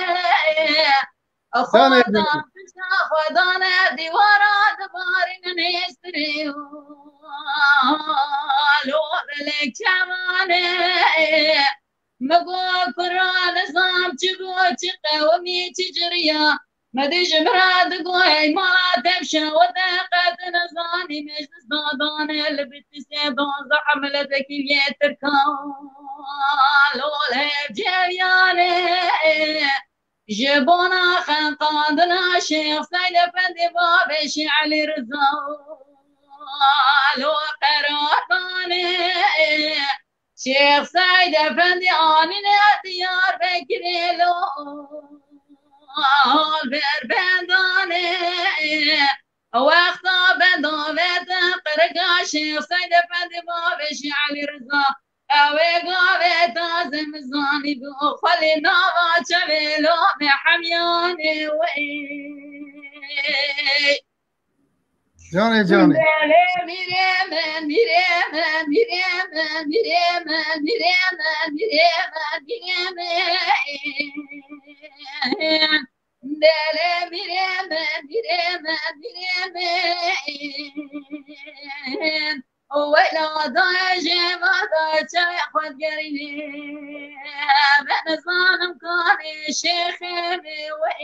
Xwedan pişta xwedane dîwara dibarînin hêstirê. Lo belek çevanê. Mi got kura nizam çi got, çi qewimî, çi ciriya. Me dê ji min re digot, ey mala tevşa, we de qet nizanî, meclis dadane li Bitlisê, donzeh miletekî yê Tirkan. Lol hevcevyanê. Ji bona xeqandina Şêx Seyd Efendî bavê Şêx Elî Riza. Lo qerar danê. Şêx Seyd Efendî anîne Diyarbekirê lo ber bendanê. Wexta bendavete qirika Şêx Seyd Efendî bavê Şêx Elî Riza. Ew ê gavê taze mizanî bû xwelê nava çavê lo me hemyanê wey. Canê canê. Belê mîrê min, mîrê min, mîrê min, mîrê min, mîrê min, mîrê min, mîrê min. Belê mîrê min, mîrê min, mîrê min. Wela dayê jê vada çay xwe digerînê. Ben nizanim kanê şêxê min wê.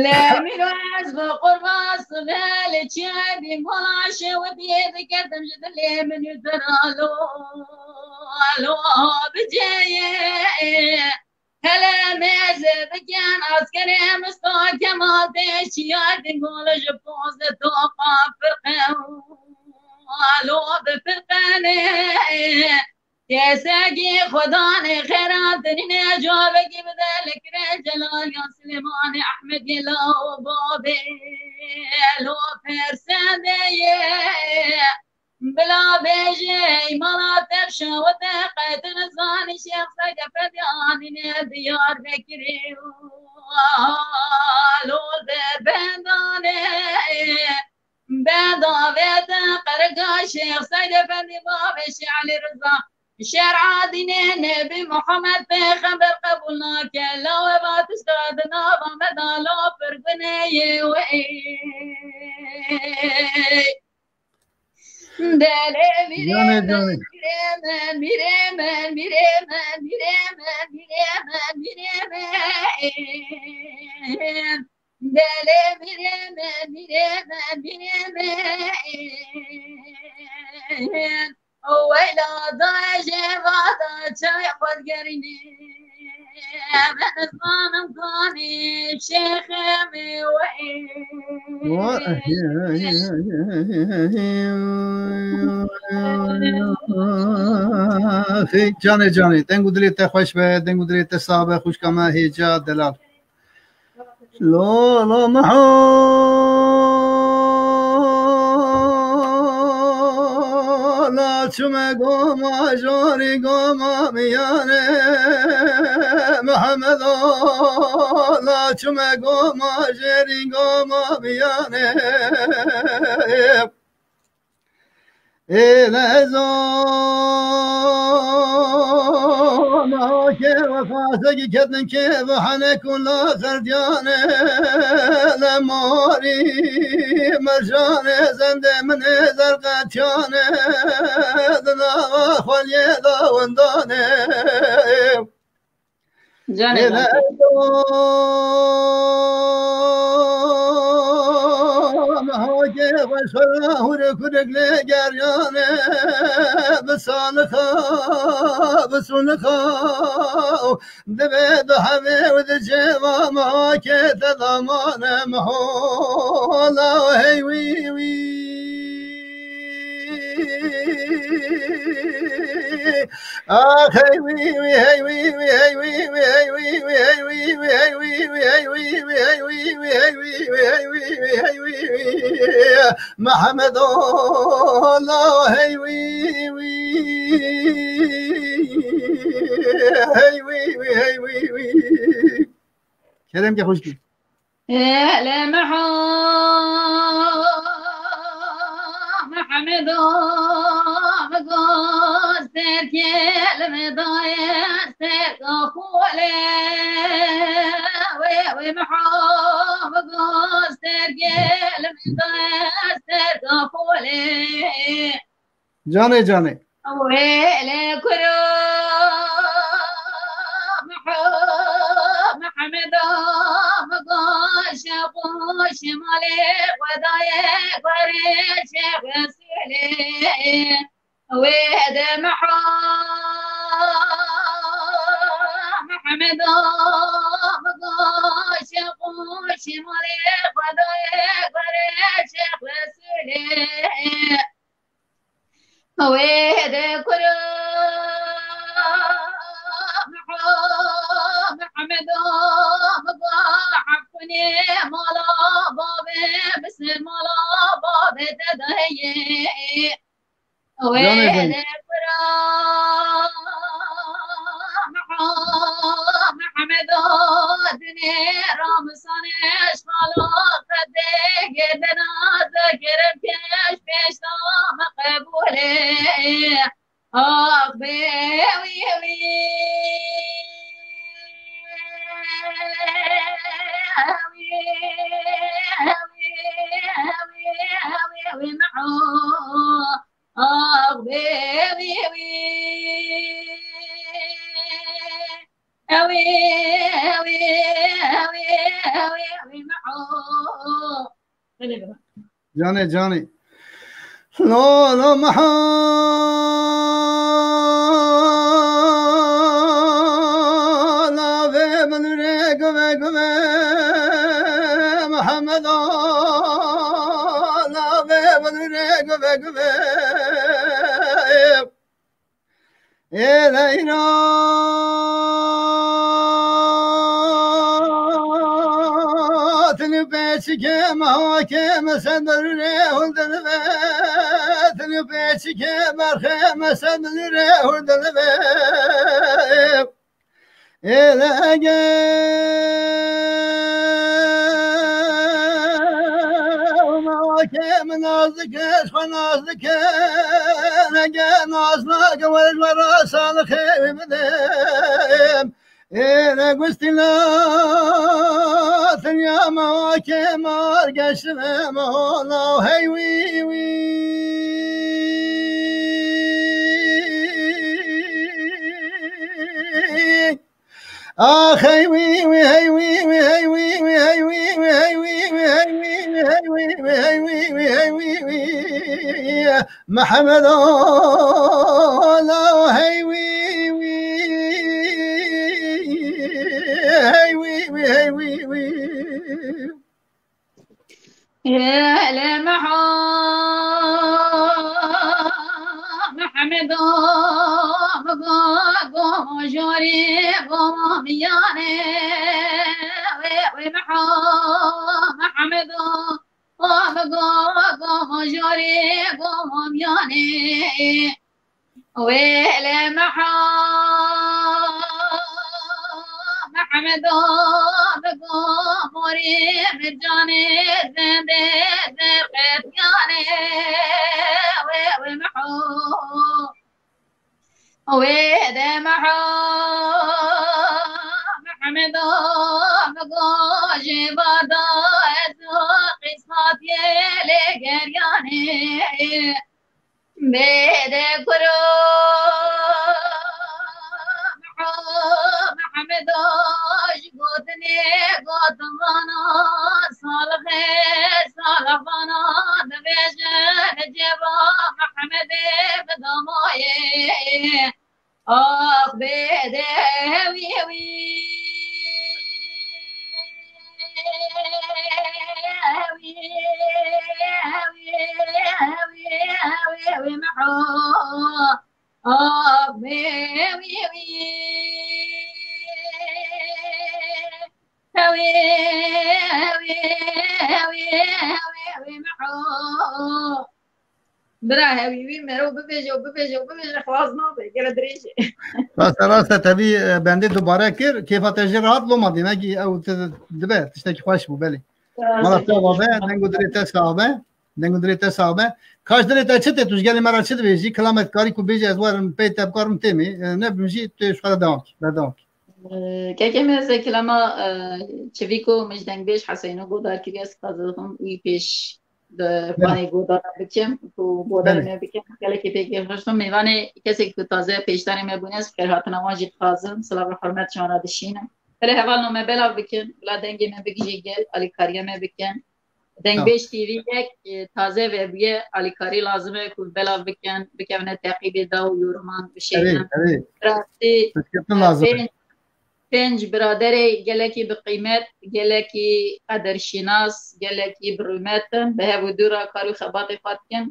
Lê mîro ez bi qurban sibe li çiyayê bî mola şewitiyê dikerdim ji dilê min û diralo. Alo biceyê hele mêze bikin askerê Musta Kemal tê çiyayê bî mola ji poz de toqa firqe. Alo bi firqenê. Kesegî Xudanê xêra dinîne cavekî bide li kirê Celal ya Silêmanê Ehmedê law babê lo persendeyê. Bila bêjê îmana tevşa wete qet nizanî Şêx Seyd Efendî anîne Diyarbekirê. Lol de bendanê. Beda vete qerga Şêx Seyd Efendî bavê Şêx Elî Riza. Şer'a dînê Nebî Muhammed pêxember qebûl nake. Lawê va tişta di nava me da lo pirguneyê wê. Delê mîrê Canê min, canê. mîrê min, mîrê min, mîrê min, mîrê min, mîrê min, mîrê min. Delê mîrê min, mîrê min, mîrê min. Weyla dayê jê vada çay xwe digerînê. Ben nizanim kanî şêxê min wê. Canê canê, deng û dilê te xweş be, deng û dilê te sax be, xwişka me hêja delal. Lo, lo, meho, la çime goma jorî goma miyane, Mihemedo, la çime goma jerî goma miyane. Ê lezo nake wefasek ketin ke ve hane kun la zerdiyane le mori merjane zende mine zerqetiyane dina xwaliye da wendane. Canê Ê min. lezo mehake xweşa hûrê kurek lê geriyane bi salixa, bi sunixa. Divê du hevê û di cêva mehake te damane mihola hey wî wî. Ah, hey wî wî, hey wî wî, hey wî wî, hey wî wî, hey wî wî, hey wî wî, hey wî wî, hey wî wî, hey wî wî, hey wî wî, hey wî wî. Mehmed ola, hey wî wî. Hey wî wî, hey wî wî. Kerem ke xwişkî. Ele meha Mehmedo, bi goz terkê li me daye serka xole. Wê, wê meha bi goz terkê li me daye serka xole. Canê canê. Wê lê kuro Meh-, Mehmedo, bi goşe xwe şemalê xwe daye gorê Şêx Resûlê. Wê de meha Mehmedo, bi goşe xwe şemalê xwe daye gorê Şêx Resûlê. Wê de kuro Mehmedo, bi go hef kunê mala bavê, bi ser mala bavê te de heye. Wê Canê gel. De kuro Mehmedo, dinê Ramazanê Cenazê kerem keş pêşta me qebûlê. Ax bê wî wî. Wî, wî, wî, wî, wî, wî, wî, meho. Ax bê wî wî. Ewî, ewî, ewî, ewî, ewî, meho. Belê bira. Canê, canê. Lo, lo, meho. Lavê min rê guve, guve. Mihemedo. Lavê min rê guve, guve. Ê Leyla, tu li pêçikê me hakê me sedr rê hûn dilve, tu li pêçikê berxê me sedr rê hûn dilve. Ê lege, û me hakê me naz dike, xwe naz dike, lege naz nake, were ji we re salixê wî bide. Ê ne gustîla, tenya me hakê mar geştine me hola, hey wî wî. Ax hey wî wî, hey wî wî, hey wî wî, hey wî wî, hey wî wî, hey wî wî, hey wî wî, hey wî wî, hey wî wî. Mihemed Ala, hey wî wî, hey wî wî, hey wî wî. Hele meha Mehmedo, go, go, jorê, go, miyane, wê, wê meha Mehmedo, go, go, go, jorê, go, miyane. Wê lê meha Mehmedo, bi go morê mircanê zindê zerqetyanê. Wê, wê meha, wê de meha Mehmedo, bi go jê bada ez o qîsmatiyê lê geryanê. Bêde kuro Mehmedo, ji gotinê gotin vana, salixê salix vana, dibêjin cêba Mehmedê bi damayê. Ax bêde wî wî. Wî, wî, wî, wî, wî, wî, wî, meho. Ax bê wî wî. Wî, wî, wî, wî, wî, meho. Bira hewî wî mero bibêje û bibêje û bibêje xelas nabe. Gere dirêj e. Rast e, rast e. Tevî, e, bendê dubare kir. Kêfa te jê rahat loma dînekî ew te dibe. Tiştekî xweş bû, belê. Mala te ava be, deng û dilê te sax be. Deng û dilê te sax be. Kaş dilê te çi tê, tu ji gelê me re çi dibêjî? Kilamet karî ku bêjî ez werim pey te bikarim têmê. E, nebim jî tu ji xwe re dewam kî. Berdewam kî. E, kekê me ez ê kilama, e, çivîko min ji dengbêj Heseyno godar kiriye, ez dixwazim wî pêş di Belê. Vanê godana bikim, ku godarê Belê. me bikim, gelekî pê kêfxweş bim. Mêvanê kesek ku taze pêşdarê me bûne, ez bi xêrhatina wan jî dixwazim. Silav û hurmet ji wan re dişînim. Belê hevalno me belav bikin, bila dengê me bigihîje gel, alîkariya me bikin. Dengbêj T V yek, e, taze vebûye, alîkarî lazim e ku belav bikin, bikevine teqîbê da û yoruman bişênin. Erê, erê. Rastî, Piskirtin e, lazim e. pênc pênc biraderê gelekî bi qîmet, gelekî qedirşînas, gelekî bi rûmet in, bi hev û dû re kar û xebatê xwe dikin.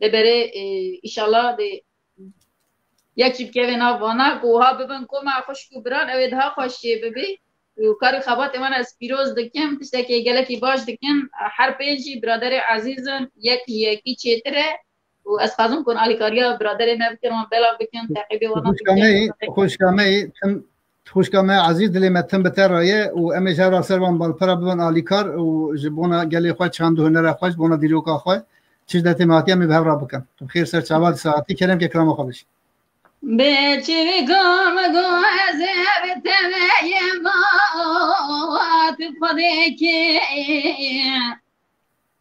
Lê berê, e, îşallah dê yek jî bikeve nav vana ku wiha bibin koma xwişk û biran, ew ê daha xweş jê bibî. Û kar û xebatê wan ez pîroz dikim, tiştekê gelekî baş dikin. Her pênc jî biraderê ezîz in, yek ji yekî çêtir e. Û ez xwazim ku alîkariya biraderê me bikin, wan belav bikin, teqîbê wan Xwişka bikin. me yî, xwişka me yî, tim Xwişka me ezîz, dilê me tim bi te re ye û em ê ji hev re ser van malpera bibin alîkar û ji bona gelê xwe, çand û hunera xwe, ji bona dîroka xwe, çi ji destê me hatiye, em ê bi hev re bikin. Tu bi xêr ser çava di saetî, kerem ke kirama xwe bişî. Bi çivî gom go ez ê bi te ve yê ma, tu xwedê kê.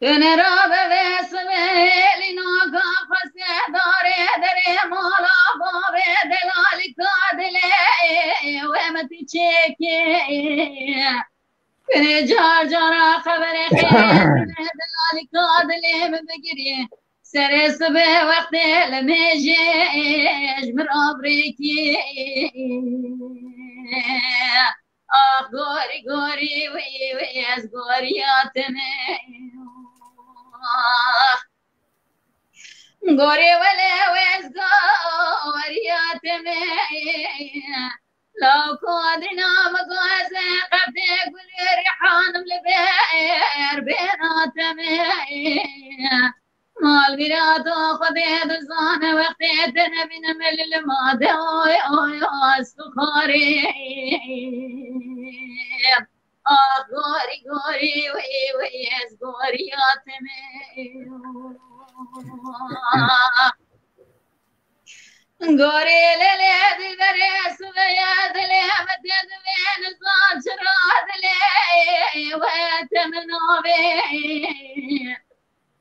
Hûn ê rabe vê sibê lînoka xwestê darê derê mala bavê delalîka dilê wê min tu çêkê. Hûn ê car cara xeberê xêrê delalîka dilê min bigirî. Serê sibê wextê li mêjê ji min rabirêkî. Ax gorî gorî wî wî ez goriya te me. Ax gorê wele wê ez goriya te me. Law ku dîna min ku ez ê qebdê gul û rîhanim li ber bêna te me. Mal mîrata Xwedê dizane wextê te nebînim li lima de oy oy oy ez tu xwarê. Ax gorî gorî wî wî ez goriya te me. Gorê lelê dilberê sibeye dilê min te divê nizan çira dilê we te min navê.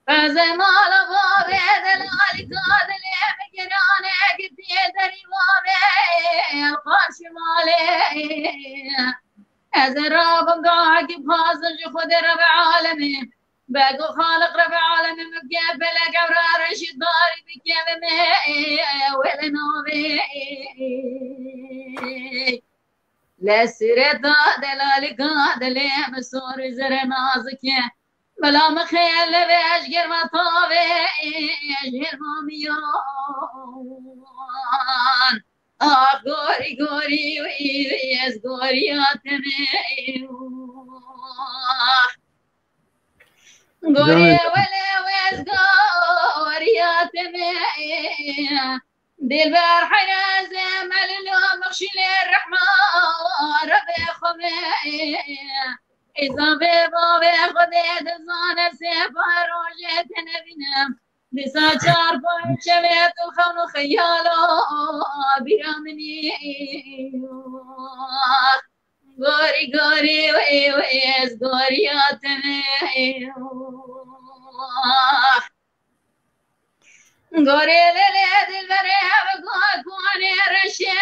Qeze mala bavê delalîka dilê min girane gitî derî bavê qarşî malê. Ez ê rabim duakî bixwazim ji Xwedê Rebê Alemê. Bego Xaliq Rebê Alemê min bike pelek ewra reşî darî bike ve me wele navê. Lê sireta delalîka dilê min sorî zere nazike. Bela min xêl levê ji germa tavê ji germa miyan. Ax gorî gorî wî wî ez goriya te me. Ax gorê wele wê ez goriya te me. Dilber heyra ez ê melilo mexşîlê rehma rebê xwe me. Êza vê bavê Xwedê dizane sê pay rojê te nebînim. Dîsa çar pay şevê tu xewn û xeyalo bîra min î. Gorî gorî wê wê ez goriya te me. Gorê lelê dilberê bi gokunê reşê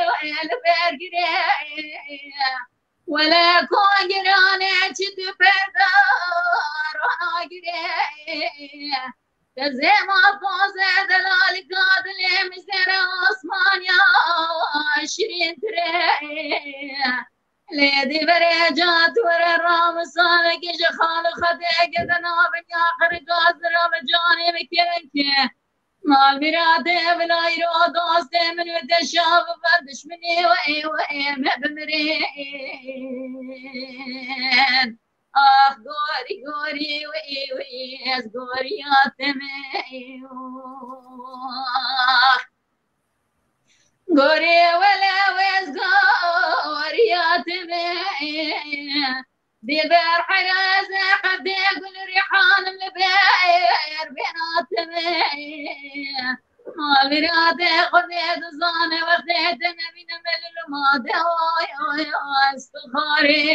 wê li ber girê. Wele ku giranê çi tu perda rana girê. Te zêma poze delalîka dilê min zere osmaniya şirîntir e. Lê dilberê ca tu were ramisanekî ji xal û xetê girde navin ya qirika zira bi canê min kirin ke. Mal mîratê bila îro dostê min û te şa bibe dişminê we ê we ê me bimirên. Ax gorî gorî wî wî ez goriya te me. Ax gorê wele wê ez goriya te me. Dilber heyra ez ê qebdê gul rîhanim li ber bêna te me. Mal mîratê Xwedê dizane wextê te nebînim li luma de oy oy oy ez tu xwarê.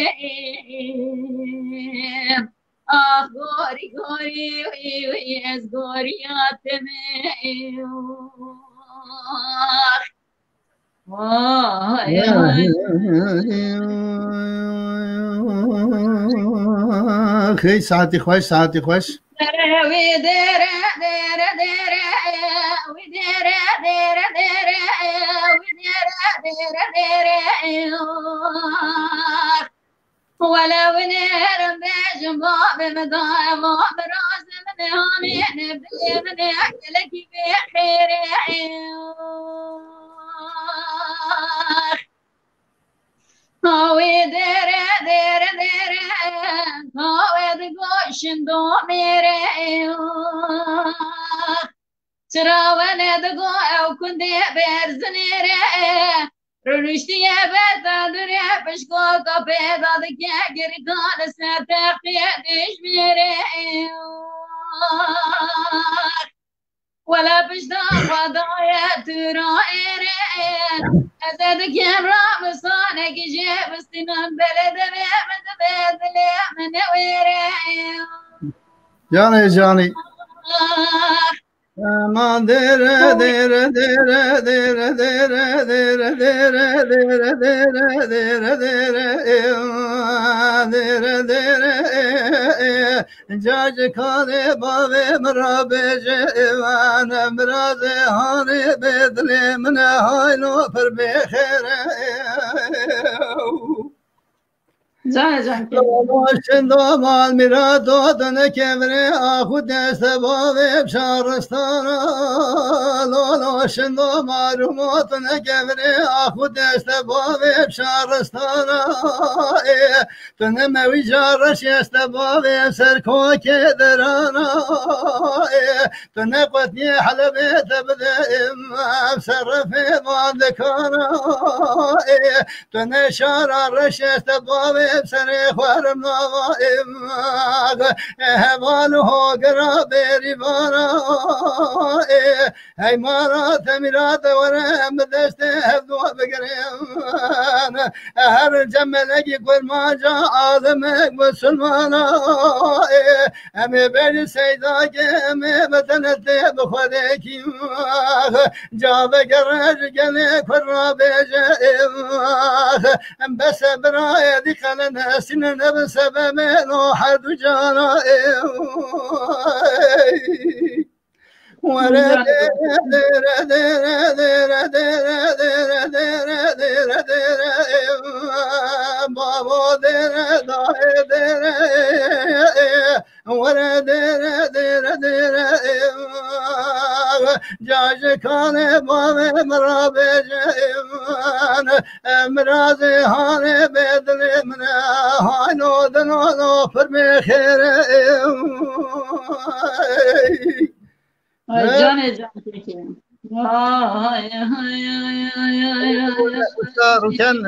Ax gorî gorî wî wî ez goriya te me. Ax. Vay, vay. Hey, saetî xweş, saetî xweş. Dere, wî dere, dere, dere, wî dere, dere, dere, wî dere, dere, dere. Wele winêrim bêjim bavê min daye va min razê min ê hanê ne dilê min ê gelekî bê xêrê. Awê dere dere dere, awê digo şindo mêre. Çira wene digo ew kundê berzinê re. Rûniştiye beta durê pişkoka pêda dike girka li ser textê dijminê. Wele pişta xwe daye tu ra êrê. Ez ê dikin ramisanekî jê bistînin belê devê min dibe dilê min ewêrê. Canê canî. Ah. Aman dere dere dere dere dere dere dere dere dere dere dere dere dere dere dere Cacikane bavê min ra bêje êvan, mirazê hanê bê dilê min e haylo pir bêxêr e. Canê can kê. Lolo şindo mal mirato tu ne kevirê axu deste bavê şaristana. Lolo şindo mal rumo tu ne kevirê axu deste bavê şaristana. Ê, tu ne mewîca reş este bavê ser kokê derana. Ê, tu ne qetiyê helebê te bide em, em serrefê van dikana. Ê, tu ne şara reş este bavê serê xwerim nava em. Ê, heval û hogira bêrîvana. Ê, Hey mara temîra de were em bi destê hevdu bigirin. Her cemelekî kurmanca ademek musulmana. Em ê bêjin seyda ke em ê bi tenetê bi Xwedê kî. Caveke rej gelê kur ra bêje. Em bese birayê dî qelen hesîne ne bi sebebê no her du cana. Were dere dere dere dere dere dere dere dere dere dere babo dere daye dere were dere dere dere cajikane bavê mira bêje mirazê hane bedilê mine hayno dinono pir bê xêre. Ay, canê can kekê. Ay, ay, ay, ay, ay, ay, ay, ay. Usta Rûken, e,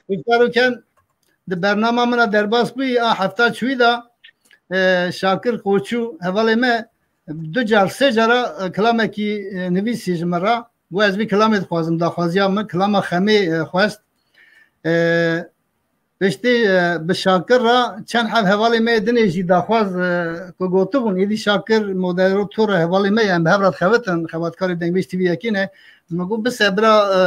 Usta Rûken, di bernama min a derbas bûyî, a hefta çûyî da, e, Şakir Koçû, hevalê me, du car, sê cara, e, kilamekî, e, nivîsî ji min re. Got, ez vî kilamê dixwazim, daxwaziya min, kilama Xemê, e, xwest. E, Piştî, e, bi Şakir re çend heb hevalê me yê dinê jî daxwaz, e, ku gotibûn, êdî Şakir moderator e, hevalê me ye, em bi hev re dixebitin, xebatkarê Dengbêj T V yekê ne. Min got, bise bira, e,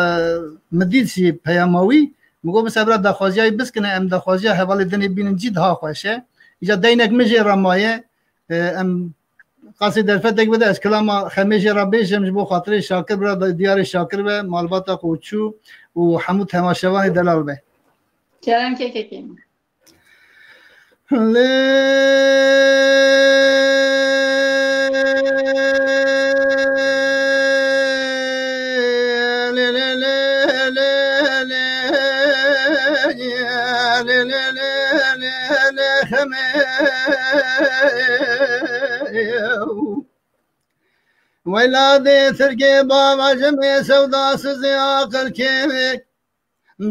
min dît jî peyama wî, min got, bise bira daxwaziya wî biskine, em daxwaziya hevalê dinê bînin cî daha xweş e. Îca deynek min jê re maye, e, em qasê derfetek bide, ez kilama Xemê jê re bêjim, ji bo xatirê Şakir bira, diyarê Şakir be, malbata Qoçû û hemû temaşevanê delal be. Kerem kekekê min. Lê, lê, lê, lê, lê, lê, lê, lê, lê, lê, lê, Xemê. Weyla dê tirkê bava jimê sewdasizê aqil kêmê.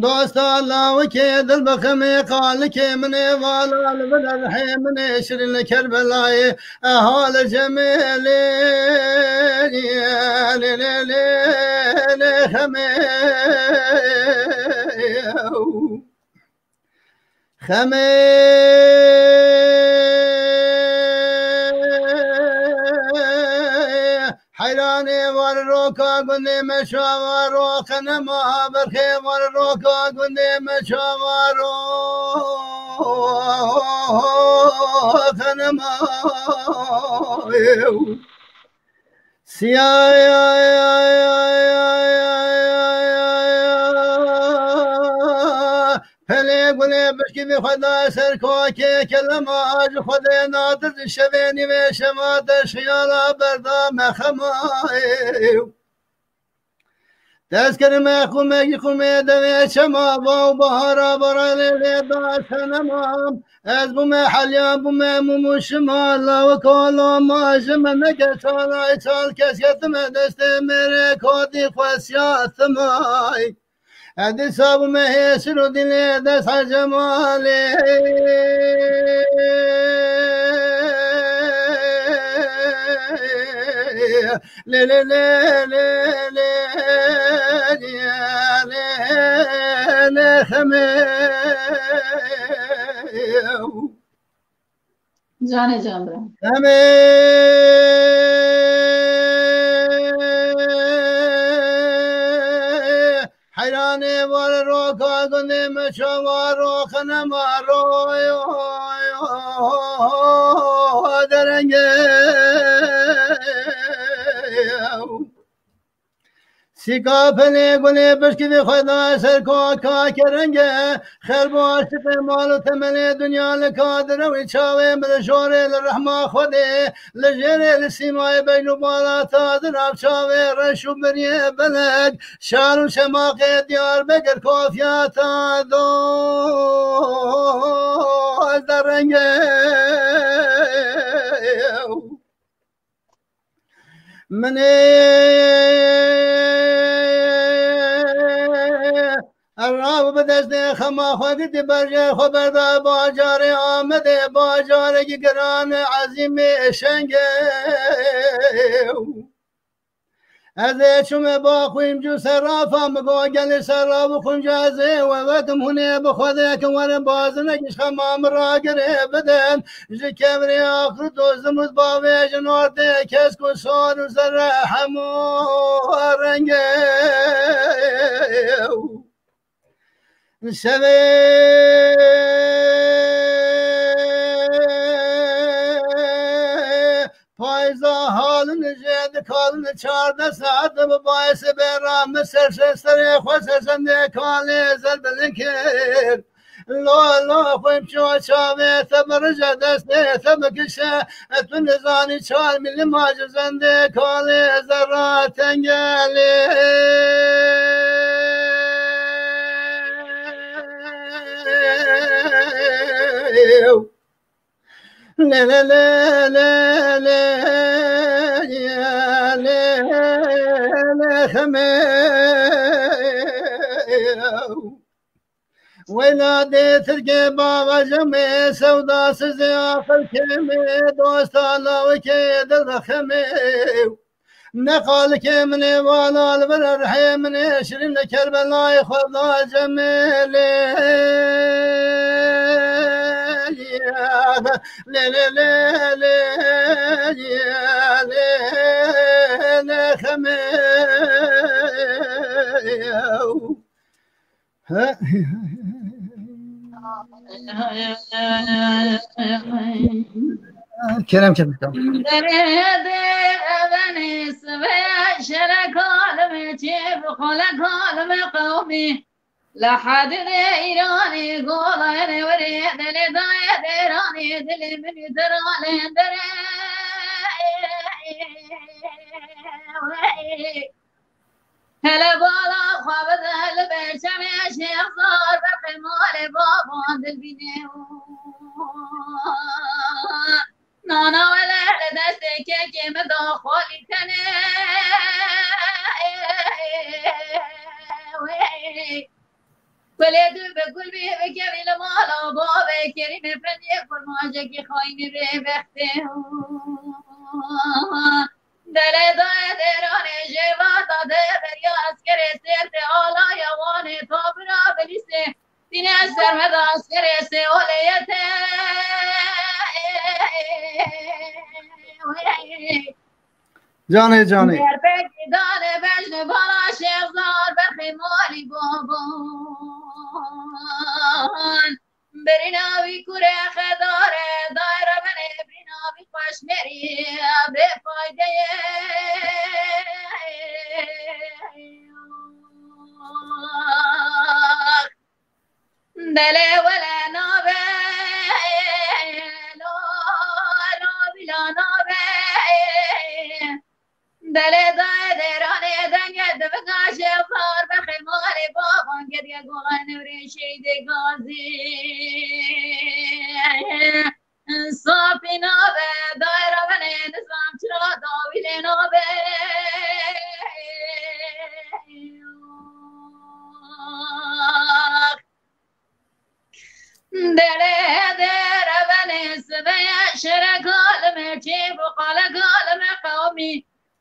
Dosta lawikê dil bi xemê qalikê min ê vala li vir erhê min ê şirîn li Kerbelayê. Eha li Cemêlê lê lê lê lê xemê. Xemê heyranê war roka gundê me çawa ro, xenema berxê war roka gundê me çawa ro, xenema. Siya pelê gulê bişkî vê xwe da ser kokê kelema ji Xwedê nadir di şevê nîvê şema te şiyala berda me xema. Dest kirime xumekî xumê devê çema ba û bahara barelê lê da senema. Ez bûme helya, bûme mûm û şima, lawik û loma ji me neke çalay çal, kes ketime destê mêrê kotî xwesiya timay. Edî sabû me hêsir û dilê dest he cemalê. Lê lê lê lê lê lê lê lê xemê. Canê can bira. Em ê heyranê war roka gundê me çawa roxine ma ro derenge. Sîka pelê gulê pişkî vê xwe da ser koka kerenge. Xelbo aşiqê mal û temelê dinya li kadir ew ê çavê min li jorê li rehma Xwedê, li jêrê li sîmayê beyn û balata di nav çavê reş û biriyê belek, şar û şemaqê Diyarbekir kofiya ta do derenge. Min ê rav bi destê xema xwe girtî berjê xwe berda bajarê Amedê, bajarekî giran e, ezîmê şengê. Ez ê çûme ba xwîmc û serrafa, min got gelê serraf û xwîmc ez ê we vekim hûnê bi Xwedê kin werin bazinek ji xema min ragirê bidin. Ji kevirê axir û zimût bavêjin ortê kesk û sor û zerre hemû rengê. Şevê payza halin jê dikalin çardeh saet bi bayê sibê ra min ser ser serê xwe ser sendê kalê zer bilin kir. La la xwîmço çavê te birije destê te bikişe. Tu nizanî çar milî ma ji zendê kalê zerra tengelê. Lê lê lê lê lê lê lê xemê. Weyla dê tirkê bava jemê, sewda sizê aqil kêmê, dosta lawikê dil rexemê. Ne qalikê min ê vala li vir rihê min ê şirîn li Kerbelayê xwe da cemê lê. Lê lê lê lê lê lê xemê. Kerem, kerem, kerem. Derê de evenê sibe şere kalime çê bi xole kalime qewmî. Lehadine îranê golayene werê dele daye deranê dilê min û deralen derê. Hele bala xwe bide li ber çemê şêxzar, berxê malê baban dilbînê û nana wele li destê kekê min da xalî tenê. Kulê tu bi gul bî bikevî li mala bavê Kerîm Efendiyê kurmancekî xayînî bê bextê. Dele dayê deranê jêvata de beriya eskerê sêrtê alaya wanê tabira bilîsê. Dîne sermeda eskerê sêolê yete. Canê, canê. Derbekî dane bejne bala şêxzar berxê malî baban. Birîna wî kurê xedar e, daye revenê birîna wî xweşmerî bê fayde ye. Delê wele nabe, lo, lo, bila nabe. Delê dayê deranê denge divinga şêxzar berxê malê baban geriye golayê newrê şehîdê gazî. Safî nabe, dayê revenê nizam çira dawî lê nabe. Qala galime qewmî,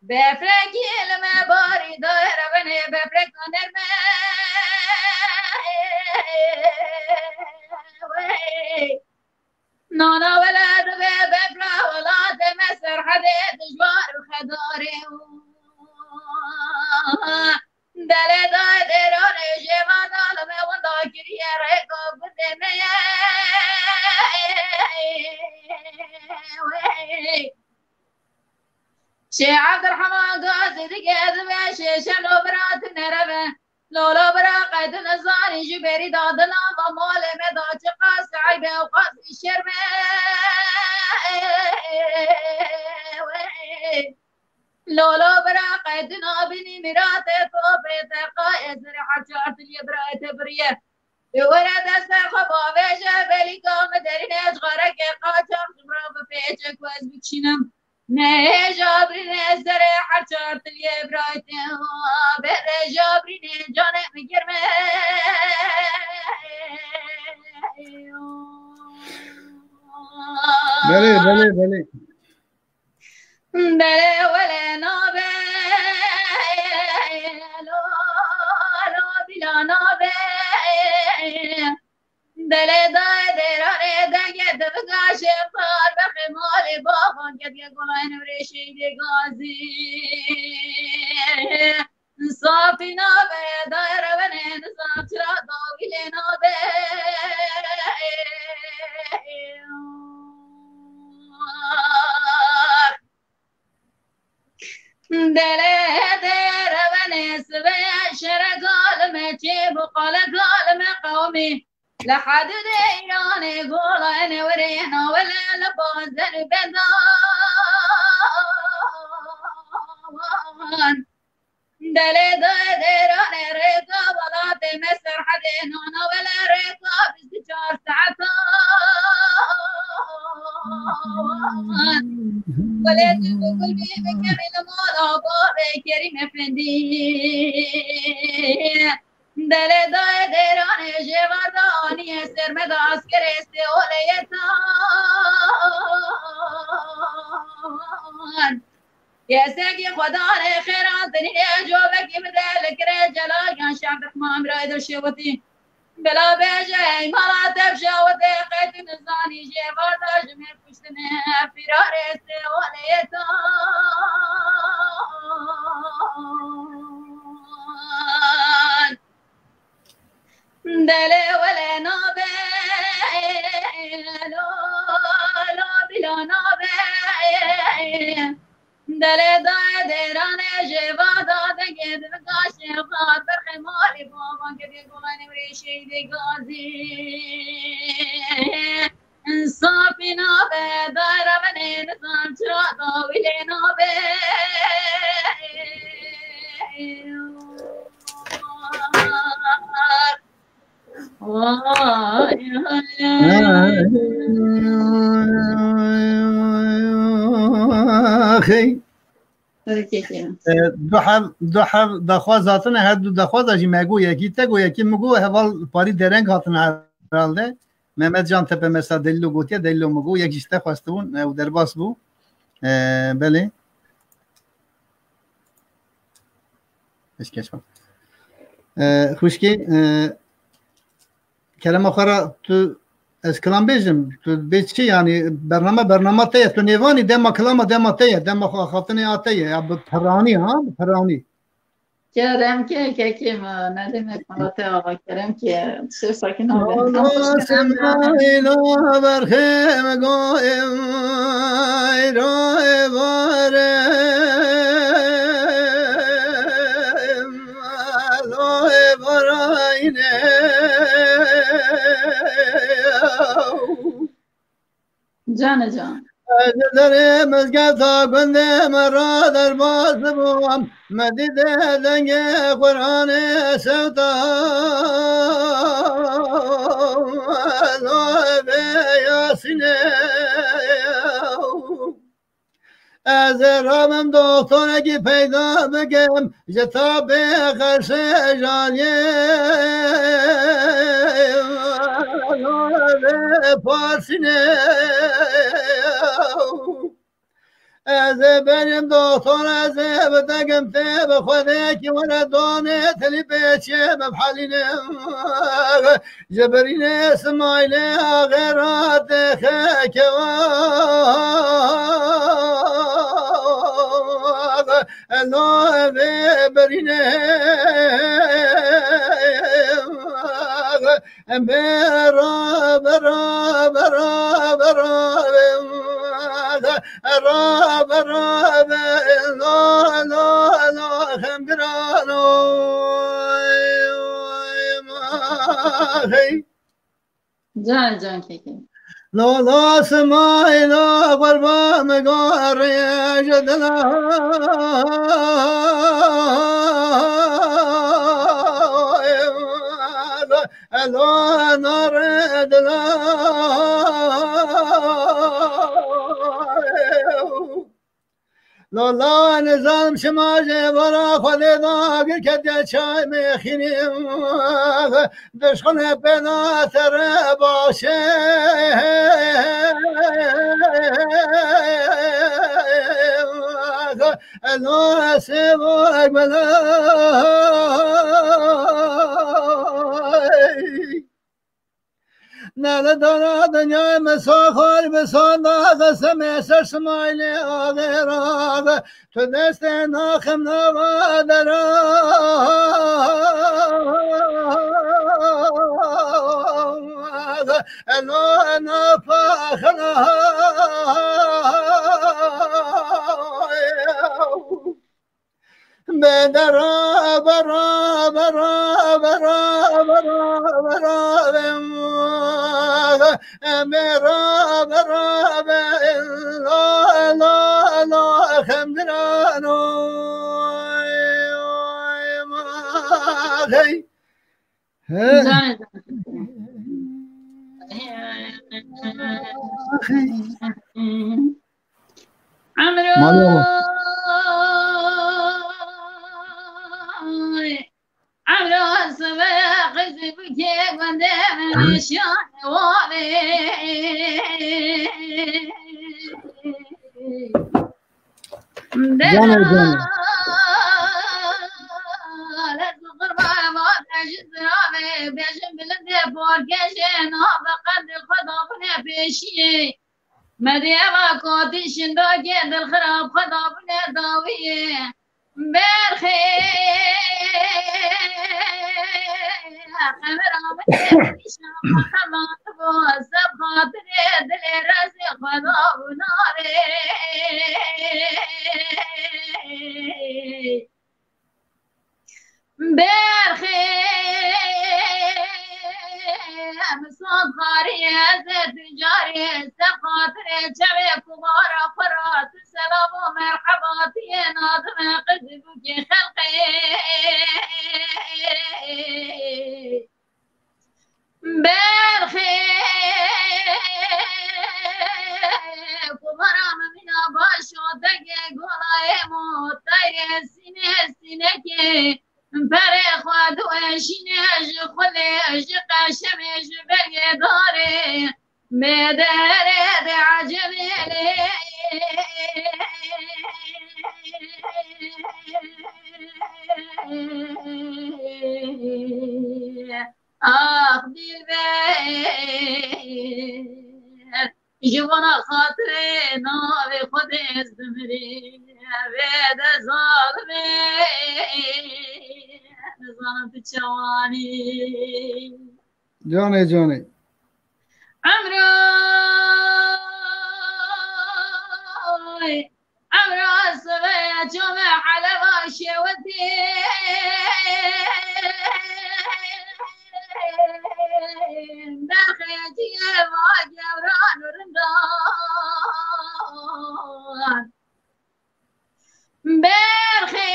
befrekî li me barî daye revenê befreka nerme. Wey. Nana wele dibe befra welatê me serhedê dijwar û xedarê û delê dayê dêranê jêva dalime winda kiriye rêka gundê me ye. Wey. Şê Evdirheman Gazî dige dibe şêşe lo bira tu nereve. Lolo bira qey tu nizanî ji berî dadina va malê me da çiqas eyb e û qas şerm e. Lolo bira qey tu nabînî mîratê topê te qayê zirê her çar tiliyê birayê te biriye. Ê were destê xwe bavêje, belîka min derînê ji xarekê qaçax ji min re bipêçe ku ez bikişînim. Nehêja birînê serê her çar tiliyê birayê te, bêhêja birînê canê min germ e. Belê, belê, belê. Belê wele nabe, lo, lo, bila nabe. Delê dayê dêranê dengê diviga şêxar bexê malê bavan kediye golayên rêşeyî dê gazî. Safî nabe dayê revenê nizam çira dawî lê nabe. Delê dê revenê sibê şere galime çê bû qale galime qewmî. Li hedûdê Îranê golayê newirê navele li bazer û bendawan. Delê dayê dêranê rêka welatê me serhedê nana wele rêka bîst û çar saetan. Welê tu bi gul bî bi kemî li mala bavê Kerîm Efendî. Delê dayê dêranê jêvar da aniye ser me da askerê sê oleyê tan. Kesekî xwedanê xêran tinînê covekî bide li kirê celal yan Şevdirhman birayê de şêwitî. Bila bêje ey mala te bi şewitê qey tu nizanî jêvar da ji me kuştine firarê sê oleyê tan. Delê wele nabe, lo, lo, bila nabe. Delê dayê dêranê jêva da dengê divika şêxar berxê malê bavan kediye golanê wê şeydê gazî. Safî nabe dayê revenê nizam çira dawî lê nabe. Axey. Du heb, du heb daxwaz hatine, her du daxwaza jî me got yekî, te got yekî, min got heval parî dereng hatine herhalde. Mehmet Can Tepe mesela delîlo gotiye, delîlo min got, yek jî ji te xwestibûn, ew derbas bû. E, belê. Pêşkeş bû. E, xwişkê, e, kerema xwe re tu, ez kilam bêjim, tu bê çi, yanî bername, bernama te ye, tu nêvanî dema kilama, dema te ye, dema xwe axaftinê a te ye, ya bi piranî, ha, bi piranî. Kerem ke, kekê me, nedêmek mala te ava, kerem ke, sê sakin ave. Semrayla berxê me goyim, ray barê. Canê can. Ez ji derê mizgefta gundê me re derbas bûm. Me dîte dengê Quranê sewta. Lo bê Yasînê. Ez ê rabim doktorekî peyda bikim, ji tabê xerşê janiyê parsînê. Ez ê berîm doktor, ez ê bitegim tê bi Xwedê ki were donê tilî pêçê bibhelînim. Ji birînê Simaylê axê ra têxê kewa. Elo vê birînê bera, bera, bera, bera, ra, bera, be, la, la, la, xembirano. Hey. Can, can kekê. Lola Simayla qurban garê ji dila. Elo nare dila. Lola nizanim şima jê bara Xwedê dagir ketiye çay mexînî. Dişxine pêna sere başê. Elo sêvak belay. Nele dara dinyayê min saxar bi sanda qesemê ser Simaylê axê ra. Tu destê naxim nava dera. Elo napaxina. Bê dera, bera, bera, bera, bera, bera, bem. Bera, bera, be, la, la, la, xemdirano. Hey. He. Canê, canê. Emro. Mala. Emro sibe qizî bike gundê min şan wale. Canê, canê. Dera, ez qurban ma bejin zirave, bejin bilindê borgejê, nave qendê xwe dabine pêşiyê. Medê eva kotî şindokê dilxirab xwe dabûne dawiyê. Berxê xemira min nîşan xelandibû, seb xatirê dilê rezê xwe dabû narê. Berxê em sod xarî ez ê tu carê, ser xatirê çavê kumara xwe ra tu selam û merheba tu yê nadime qizî bûkê xelqê. Berxê kumara min mîna baş o degê golayê mo tayê sînê sînekê. Perê xwe diweşîne ji xulê, ji qeşemê, ji bergê darê. Bê derê de ecebê lê. Ax dilber, ji vana xatirê navê Xwedê ez bimirî. Vê de zalimê, nizanim tu çawanî. Canê, canê. Emro. Emra sibe çavê Heleba şewitî. Berxê ciyê va gewran û rindan. Berxê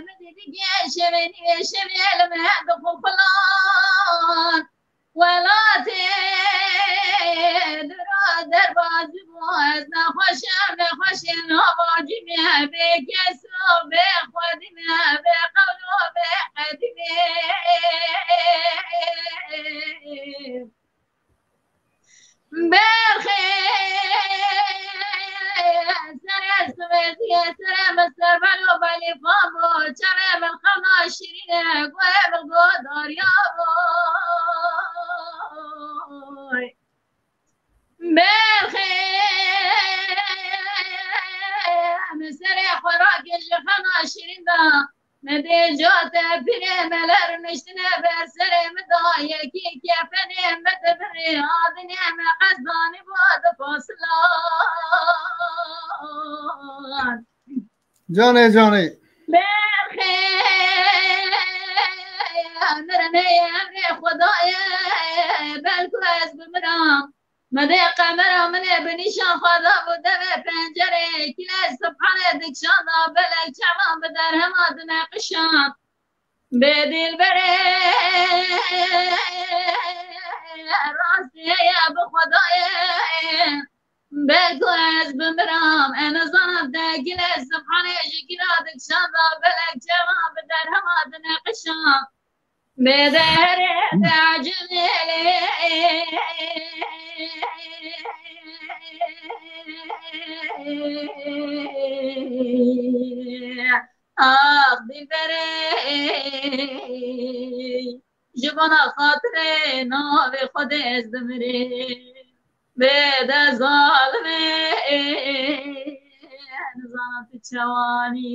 min dî digê şevê nîvê şevê li me dixwe xulan. Welatê dura derbazî bû, ez nexweşim, nexweşê nava cîmê bê kes û bê xwedî me, bê qewl û bê qedîmê. Berxê serê Swêdiyê, serê min serbelo belî fam bû, çavê min xewna şîrîne, guhê min godarya boy. Berxê min serê xwe rakir ji xewna şîrîn da. Me dê cate pîrê me ler niştine ber serê min da, yekî kefenê me dibirê, adinê me qezdanî bû di fasilan. Canê, canê. Berxê mirinê emrê Xwedayê, belku ez bimiram. Me dê qemera min ê bi nîşan xwe dabû devê pencerê, kîlê Subhanê dikişanda, belek çavan bi derhema dineqişand. Bê dilberê rastê ye bi Xwedayê. Belku ez bimiram, ez nizanim te kîlê Subhanê ji kîla dikişanda, belek çavan bi derhema dineqişand. Bê derê tecilê. Ax dilberê, ji bona xatirê navê Xwedê ez dimirê. Bê de zalimê, nizanim tu çawanî.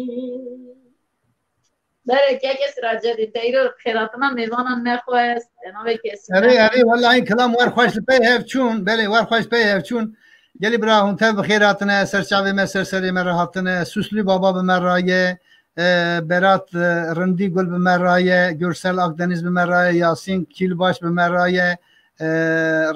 Berê kekê Siracedîn, te îro xêratina mêvanan nexwest, te navê kesî Erê, nexwest. Erê, wellahî kilam wer xweş li pey hev çûn, belê wer xweş pey hev çûn. Gelî bira hûn tev bi xêr hatine, ser çavê me, ser serê me re hatine. Suslî Baba bi me raye, e, Berat, e, Rindî Gul bi me raye, Gürsel Akdeniz bi me raye, Yasîn Kîlbaş bi me raye, e,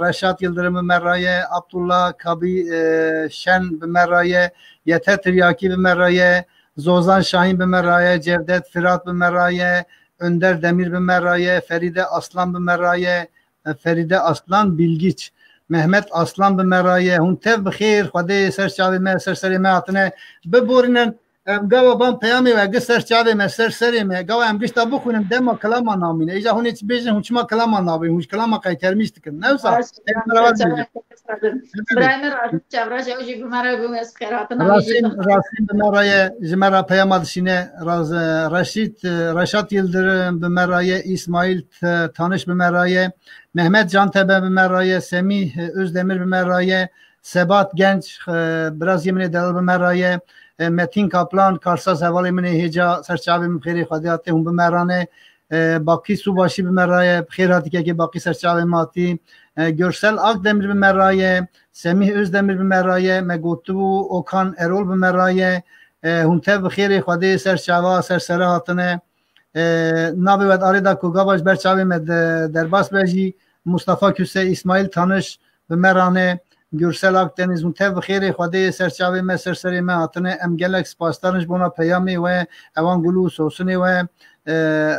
Reşat Yildirim bi me raye, Abdullah Kabî, e, Şen bi me raye, Yete Tiryakî bi me raye, Zozan Şahîn bi me raye, Cevdet Firat bi me raye, Önder Demir bi me raye, Ferîde Aslan bi me raye, e, Ferîde Aslan Bilgiç, Mehmet Aslan bi me raye, hûn tev bi xêr, Xwedê ser çavê me, ser serê me hatine, biborînin. Em gava ban peyamê we gi ser çavê me, ser serê me. Gava em gişta bixwînin, dema kilama namîne. Îja hûn ê çi bêjin, hûn çima kilama nabin, hûn ji kilama qeytermîş dikin. Ne wisa? Baş, Em beraber ser çavê bêjin. me, ser çavê me. Birayê me Raşîd Çevraş, ew jî bi me re bû, ez xêr hatina wî jî Rasim, dixwazim. Rasim bi me re ye, ji me re peyama dişîne. Raz-, e, Reşîd, e, Reşat Yildirim bi me re ye, Îsmaîl T-, Tanış bi me re ye, Mehmet Cantebe bi me re ye, Semîh, e, Özdemir bi me re ye, Sebat Genç, e, biraziyê min ê delal bi me re ye. E, Metin Kaplan, karsaz hevalê min ê hêca, ser çavê min xêrê Xwedê hatê hûn bi me re ne. E, Bakî Subaşî bi me re ye, bi xêr hatî kekê Bakî, ser çavê me hatî. E, Görsel Akdemir bi me re ye, Semîh Özdemir bi me re ye, me gotibû Okan Erol bi me re ye. E, hûn tev bi xêrê Xwedê ser çava, ser sere hatine. E, navê we di arê de ku gava ji ber çavê me de derbas be jî, Mustafa Küse, Îsmaîl Tanış bi me re ne, Gürsel Akdeniz, hûn tev bi xêrê Xwedê ser çavê me, ser serê me hatine. Em gelek spasdar in ji bona peyamê we, ewan gul û sosinê we. E,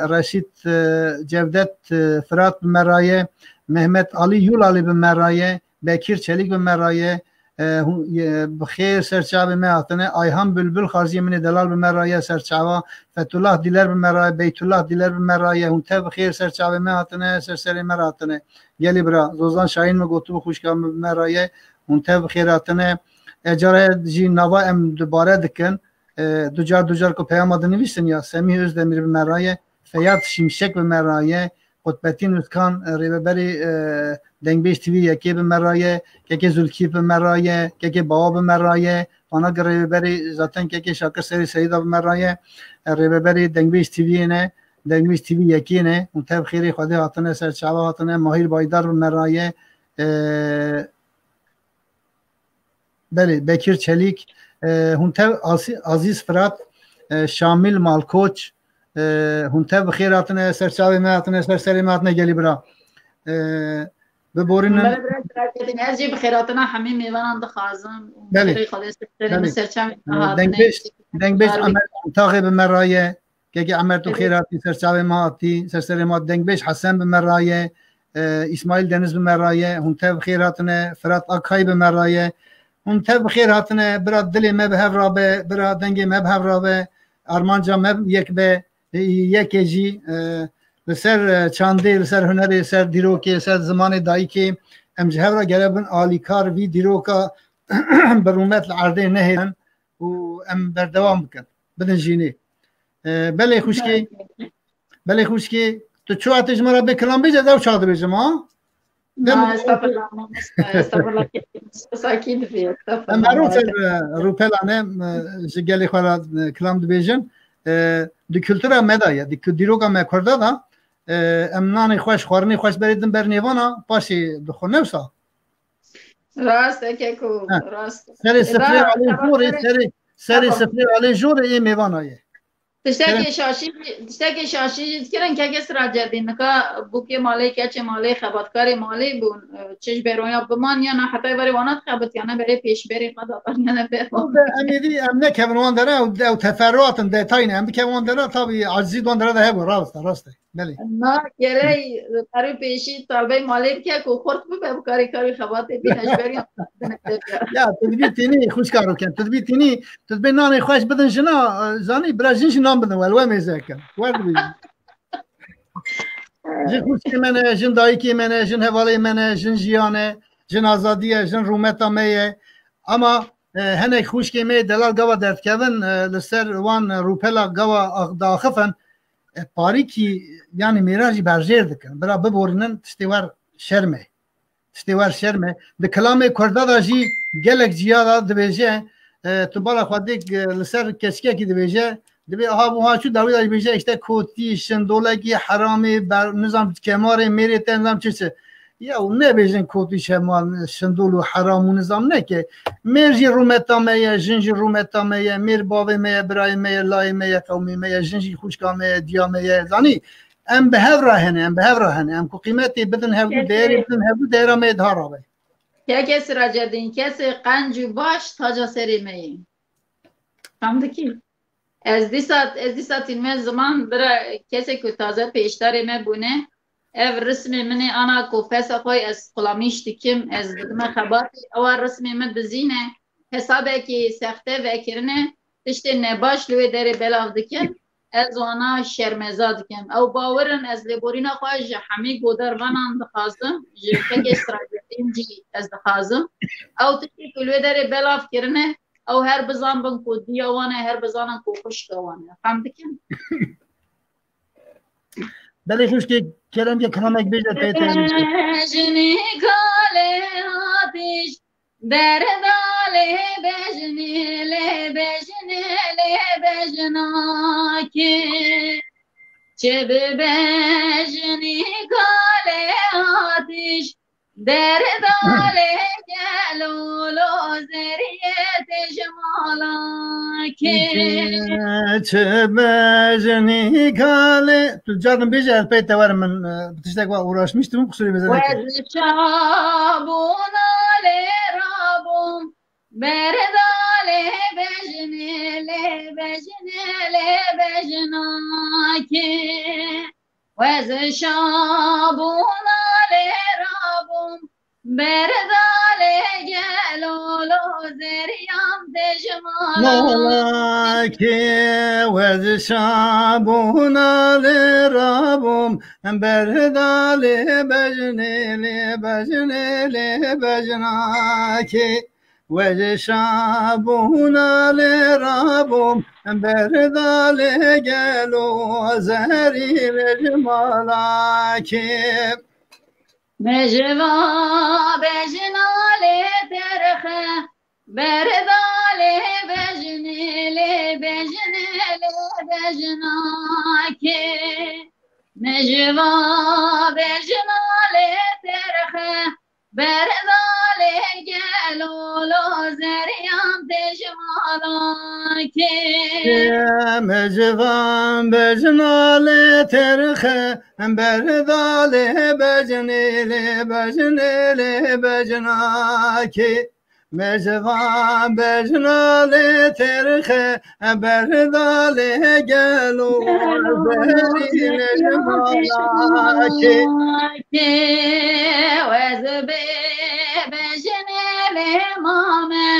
Reşîd, e, Cevdet, e, Firat bi me re ye, Mehmet Ali Yulalî bi me re ye, Bekir Çelik bi me re ye, e, hûn, e, bi xêr ser çavê me hatine. Ayhan Bülbül, xarziyê min ê delal, bi me re ye ser çava. Fethullah Diler bi me re ye, Beytullah Diler bi me re ye. Hûn tev bi xêr ser çavê me hatine, ser serê me re hatine. Gelî bira, Zozan Şahîn min gotibû xwişka min bi me re ye. Hûn tev bi xêr hatine. E, cara jî nava em dubare dikin. E, du car, du car ku peyama dinivîsin ya, Semîh Özdemir bi me re ye, Feyyaz Şimşek bi me re ye, Qutbettin Özkan, e, rêveberê, e, Dengbêj T V yekê bi me re ye, Kekê Zulkîf bi me re ye, Kekê Bawa bi me re ye, Panak rêveberê zaten Kekê Şakir Serî Seyda bi me re ye, e, rêveberê Dengbêj T V'yê ne, Dengbêj T V yekê ne, hûn tev xêrê Xwedê hatine ser çava hatine, Mahîr Baydar bi me re ye, e, Belê, Bekir Çelîk, e, hûn tev Asi-, Azîz Firat, e, Şamil Malkoç, e, hûn tev bi xêr hatine, ser çavê me hatine, ser serê me hatine gelî bira. E, biborînin. Belê, bira, bira, ez jî bi xêr hatina hemî mêvanan dixwazim. Belê. Xêrê Xwedê ser serê me, Belê. ser çavê me E, hatine. Dengbêj, Dengbêj Amer Taxê bi me re ye. Kekê Emer, tu xêr hatî, ser çavê me hatî, ser serê me hatî. Dengbêj Hesen bi me re ye, e, Îsmaîl Deniz bi me re ye, hûn tev xêr hatine, Firat Akay bi me re ye. Hûn tev xêr hatine, bira dilê me bi hev rabe, bira dengê me bi hev rabe, armanca me yek be, e, yekê jî, e, li ser, e, çandê, li ser hunerê, ser dîrokê, ser zimanê dayikê, Em ji hev re gere bin alîkar vî dîroka bi rûmet li erdê nehêlin û em berdewam bikin. Bidin jînê. E, belê xwişkê, belê xwişkê, tu çawa tê ji me re bê kilam bêje, ez ew çawa dibêjim, ha? Dem Na, estağfurullah, mamoste, estağfurullah, sakî dibî, estağfurullah. Em her roz ser, e, rûpela ne, e, ji gelê xwe re, e, kilam dibêjin. E, di kultura me de ye, di ku-, dîroka me Kurda de, e, em nanê xweş, xwarinê xweş berê din ber nêvana, paşê dixwe, ne wisa? Rast e keko, He. rast e. Serê E, sifrê ba, alê tamam, jorê, serê, serê, serê tamam. sifrê alê jorê ê mêvana ye. Tiştekê Kerem. şaşî, tiştekê şaşî jî dikirin, kekê Siracedîn, nika bûkê malê, keçê malê, xebatkarê malê bûn, e, çi ji beroya biman, yana hetay verê wana dixebitiyane berê pêşberê xwe dataniyane ber. Ew de em êdî, em nekevin wan dere, ew, ew teferruat in, detay ne, em bikevin wan dere, tabî acizî di wan dere de hebû, rast e, rast e. Belê. Na, gerey, berê pêşî talbey malê bike ku xurt bibe, bi karê karê xebatê bîne, ji ber yan Ya, tu dibî tînî, xwişka roken, tu dibî tînî, tu dibê nanê xweş bidin jina, e, zanî, bira jin jî nan bidin, wel, we mêze kin. Wer dibî. Jin xwişkê me ne, jin dayikê me ne, jin hevalê me ne, jin jiyan e, jin azadî ye, jin rûmeta me ye. Ama, e, hinek xwişkê me delal gava derdikevin, e, li ser wan rûpela gava ax-, diaxifin, e, parîkî, yanî mêran jî berjêr dikin. Bira biborînin, tiştê wer şerm e. Tiştê wer şerm e. Di kilamê Kurda de jî gelek ciya de dibêje, e, tu bala xwe dêk, e, li ser keçikekî dibêje, dibê aha bû ha çû dawî de dibêje, işte kotî, şindolekî, heramê, ber-, nizam kemarê, mêrê te nizam çi çi. Ya û nebêjin kotî, şema-, şindol û heram û nizam neke. Mêr jî rûmeta me ye, jin jî rûmeta me ye, mêr bavê me ye, birayê me ye, layê me ye, qewmê me ye, jin jî xwişka me ye, diya me ye. Zanî, em bi hev re hene, em bi hev re hene. Em ku qîmetê bidin hevdû, Kesin. değerê bidin hevdû, değera me daha rabe. Keke Siracedîn, kesê qenc û baş taca serê me yê. Tam dikî. Ez dîsa, ez dîsa tînme ziman bira kesê ku taze pêşdarê me bûne. Ev rismê min ê ana ku fesa xwe ez qulamîş dikim, ez didime xebatê, ewa rismê min dizîne. Hesabekî sexte vekirine, tiştê nebaş li wê derê belav dikin. Ez wana şermeza dikim. Ew bawer in, ez lêborîna xwe ji hemî godarvanan dixwazim, ji kekê Siracedîn jî ez dixwazim. Ew tiştê ku li wê derê belav kirine, ew her bizanbin ku diya wan e, her bizanin ku xwişka wan e. Fem dikin? Belê xwişkê, kerem ke kilamek bêje pê te. Jinî kalê hatiş, Berdalê bejnê lê bejnê lê bejnakê. Çi bi bejnî kalê hatiş, berdalê gelo lo zeriyê têjmalakê. Çi bejnî kalê, tu cardim bêje, ez pey te werim, min, e, bi tiştek wa uğraşmıştım, kusurê bêje neke. Wez şabûna lê rabûm, Berdalê bejnê lê bejnê lê bejnakê. Wez şabûna lê rabûm, berdalê gelo lo zeriyam dejmala. Malakê wez şabûna lê rabûm, berdalê bejnê lê bejnê lê bejnakê. Wez şabûna lê rabûm, berdalê gelo zerî vejmalakê. Mejva bejna lê terxe, berdalê bejnê lê bejnê lê bejnakê. Mejva bejna lê terxe, Berdalê gelo lo zeryan dejmalakê. Mecvan bejna lê terxe, berdalê bejnê lê bejnê lê bejnakê. Mecvan bejna lê terxe, Berdalê gelo zerî vejmalakê. Wez bê bejnê lê mame,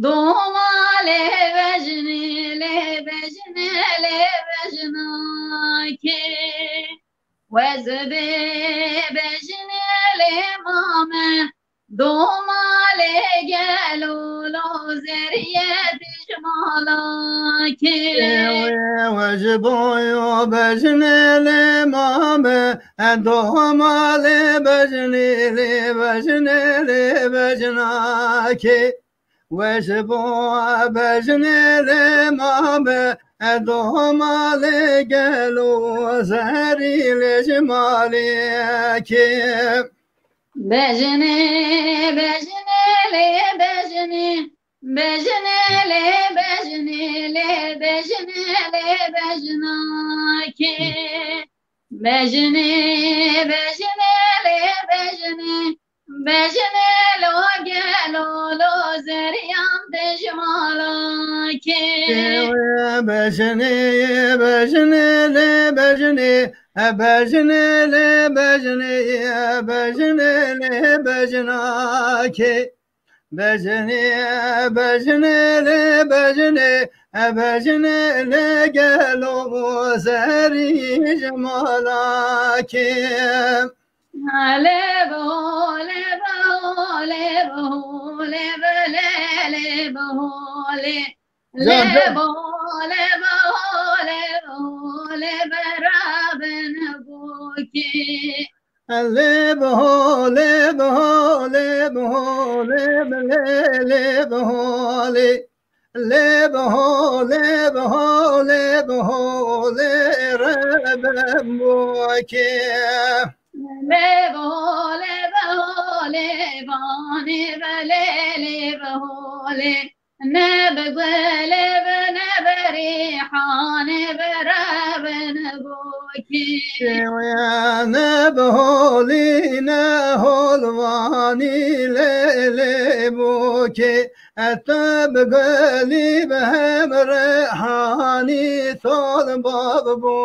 doma lê vejnê, lê vejnê, lê vejnakê. Wez bê bejnê lê mame. me. Domalê gelo lo zeriyê dijmala kê. Ew, ew ji bo yo bejinê lê mame, e domalê bejinê lê bejinê lê bejinakê. We ji bo bejinê lê mame, e domalê gelo zerî lê ji malê kê. Bejinê, bejinê lê bejinê, bejinê lê bejinê lê bejinê lê bejinakê. Bejinê, bejinê lê bejinê, bejinê lo gelo lo zeriyan dijmala kê. Bejinê, bejinê lê bejinê, e bejinê lê bejinê, e bejinê lê bejinakê. Bejinê, bejinê lê bejinê, e bejinê lê gelo zerî ji mala kê. Lê bo, lê bo, lê bo, lê bo, lê, lê bo, lê. Lê bo, lê bo, lê bo, lê berabin bo kê. Lê bo, lê bo, lê bo, lê bo, lê, lê bo, lê. Lê bo, lê bo, lê bo, lê rebem bo kê. Lê bo, lê bo, lê banê be lê, lê bo, lê. Ne bi gulê bi ne bi rîhanê bi rebin bo kê. Ne bi holî ne holvanî lê lê bo kê. E tu bi gulî bi hem rîhanî tol bab bo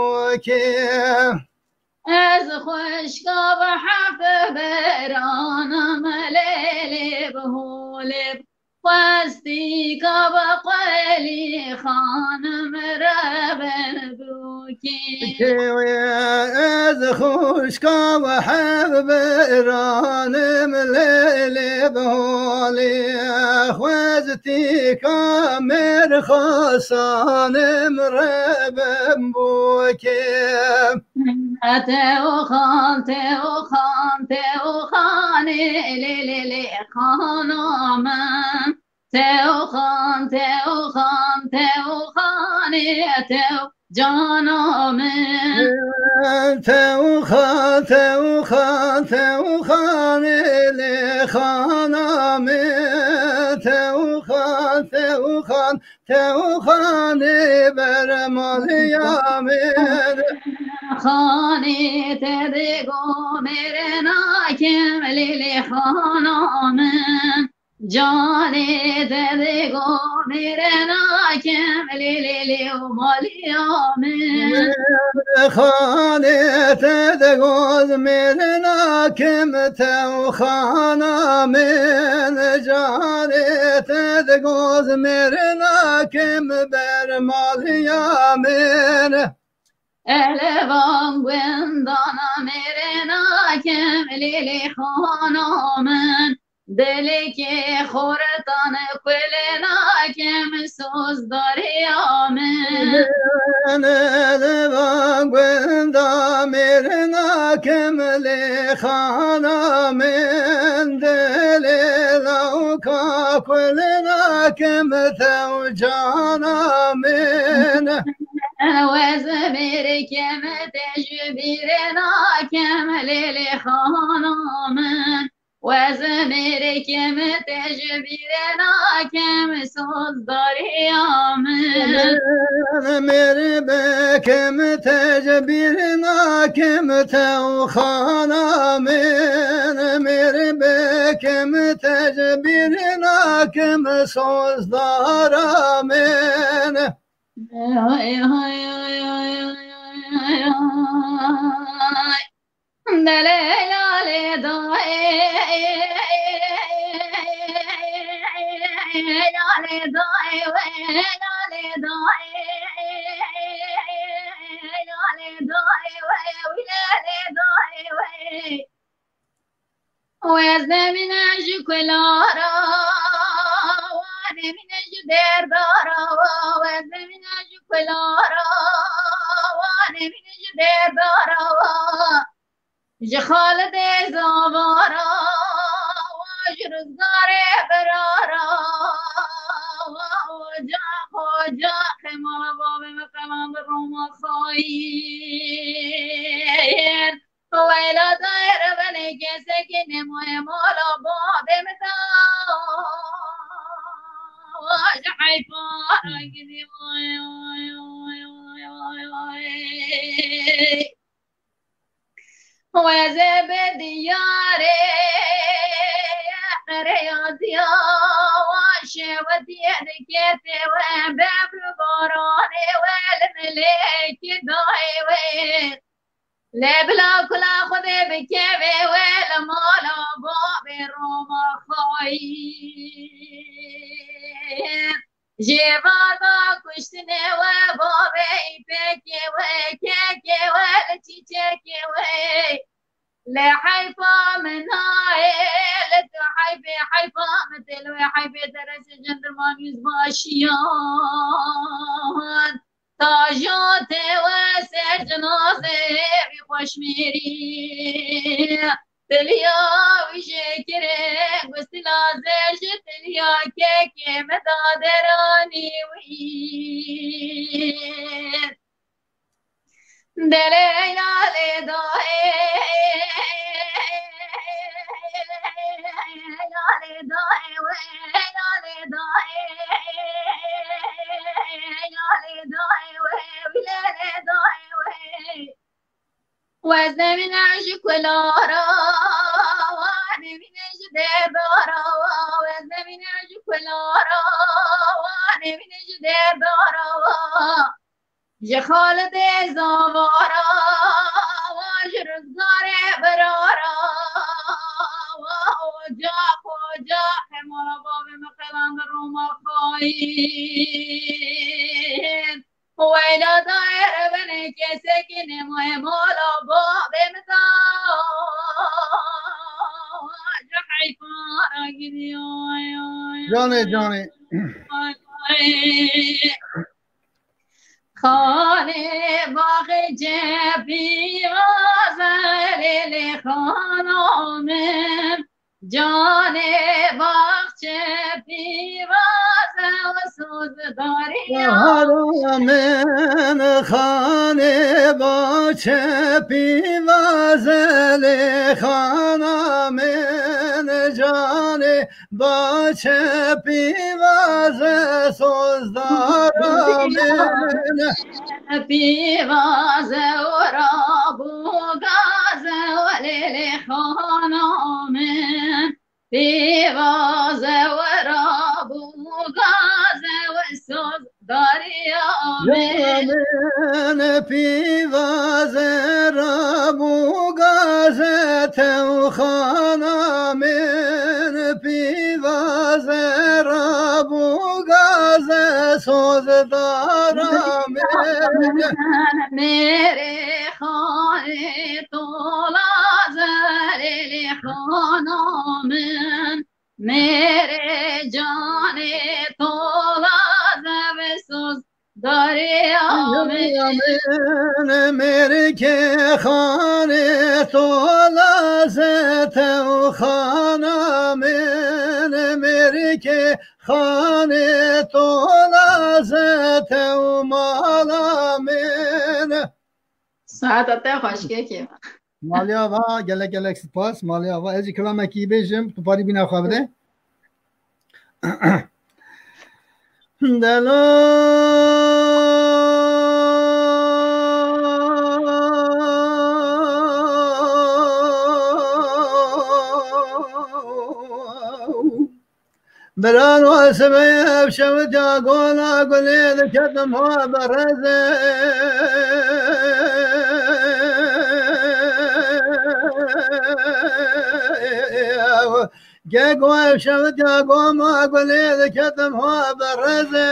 kê. Ez xwişka bi hef beranim lê lê bi holê. Xwestîka bi qelî xanim rebin bûkî. Kêwê ez xwişka bi hev biranim lê lê bi holê. Xwestîka mêr xasanim rebin bûkê. Tewxan, tewxan, tewxanê lê lê lê xana min. Tewxan, tewxan, tewxanê tew cana min. Tewxan, tewxan, tewxanê lê xana min. Tewxan, tewxan, tewxanê bermaliya min. Xanê te digo mêrena kim lê lê xana min. Canê te digo mêrena kim lê lê lê û maliya min. Xanê te digoz mêrena kim tew xana min. Canê te digoz mêrena kim ber maliya min. Elevan gundana mêrena kim lê lê xana min. Dilekê xortan kulena kim sozdariya min. Elevan gunda mêrena kim lê xana min. Dilê lawka kulena kim tew cana min. Wez mêrê kim te ji bîrê nakim lê lê xana min. Wez mêrê kim te ji bîrê nakim sozdariya min. Mêr be kim te ji bîrê nakim tew xana min. Mêr be kim te ji bîrê nakim sozdara min. Ay, ay, ay. Delê lalê dayê, lalê dayê we, lalê dayê, lalê dayê we, lalê dayê we. Wez nemîne ji kulara, wa nemîne ji derdara, wez nemîne ji kulara, wa nemîne ji derdara, wa ji Xalidê zavara, wa ji rizgarê birara, wa ocax, ocax, mala bavê min qelan bi Roma xayîn. Weyla daye rebenê keseke nemaye mala babê min da. Waj heyfa gidî, vay, vay, vay. Weze be diyarê qereyaziya, wa şewetiye dikete we, bebr baranê we, li melekê dayê we. Lê bila kula Xwedê bikeve we li mala babê Roma xayîn. Jê va da kuştinê we, babê îpekê we, kekê we, li çîçekê we. Lê heyfa min nayê, li tu heyfê, heyfa min tê, li wê heyfê derece jandarma yüzbaşiyan. Tajo tê we ser cinazê wî xweşmêrî. Tiliya wî jê kirê gustila zer ji tiliya kekê me da deranî wî. Delê Leyla lê dayê, Leyla lê dayê wê, Leyla lê dayê, Leyla lê dayê wê, wî lê lê dayê wê. Wez nemîne ji kulara, wa nemîne ji derdara, wa wez nemîne ji kulara, wa nemîne ji derdara, wa. Ji Xalidê zavara, wa ji rizgarê birara, wa ocax, ocax, hemala bavê min qelan bi Roma xayîn. Weyla daye rebenê keseke nemaye mala babê min da. Ji heyfa re giriyoy. Canê, canê. Xanê baxê cepî vaze lê lê xana min. Canê baxçe pîvaze û soz dariya. Xana min, xanê baxçe pîvaze lê xana min, canê baxçe pîvaze sozdara min. Pîvaze û rabûgaze û lê lê xana min. Pîvaze we rabû gaze we soz dariya min. Min pîvaze rabû gaze tewxana min, pîvaze rabû gaze soz dara min. Mêrê xanê tola zerê lê xana min. Mêrê canê tola zeve soz dariya min. Mêrkê xanê tola ze tewxana min. Mêrkê xanê tola ze tewmala min. Saeta te xweş kekê. Malê ava, gelek gelek spas. Malê ava, ez jî kilamekî bêjim, tu parî bîna xwe bide. Delo. Birano sibê ev şewitya gola gulê diketim ha berezê. Gego ev şewitya goma gulê diketim ha berezê.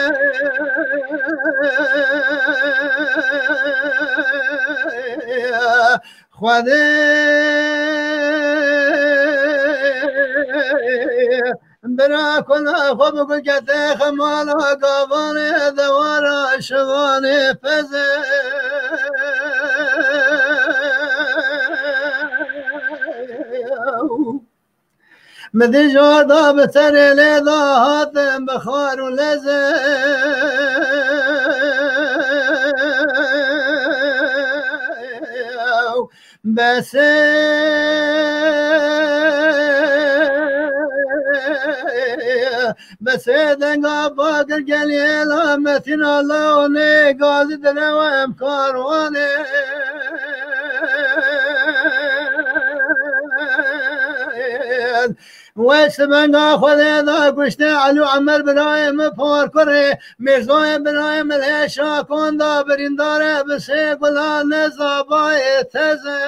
Xwedê Bira kula xwe bi gul kete xemala gavanê dewara şivanê peze. Min dî jor da bi serê lê da hatin bi xar û leze. Besê, besê denga bagir geliyê la metin Allah û nê gazî direw em karwanê. Wê sibenga Xwedê da kuştê Elî û Emer birayê min porkurê, Mîrzoyê birayê min lê şakon da birîndar e bi sê gula ne zabayê teze.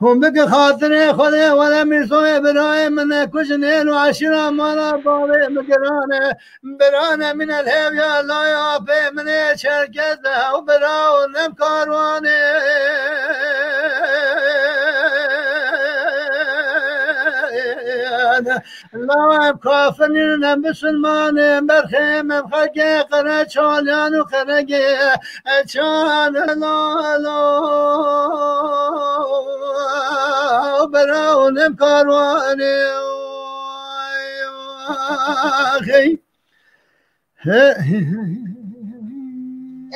Hûn bikin xatirê Xwedê were Mîrzoyê birayê min nekujin êl û eşîra mala bavê min giran e. Birane min el hevya laya pê min ê Çerkez de hew bira û nem karwanê. Law em kafir nîn em bisilman ê berxê em xelkê qere çalyan û qeregê çan lalo. Bira û nem karwanê. Axey.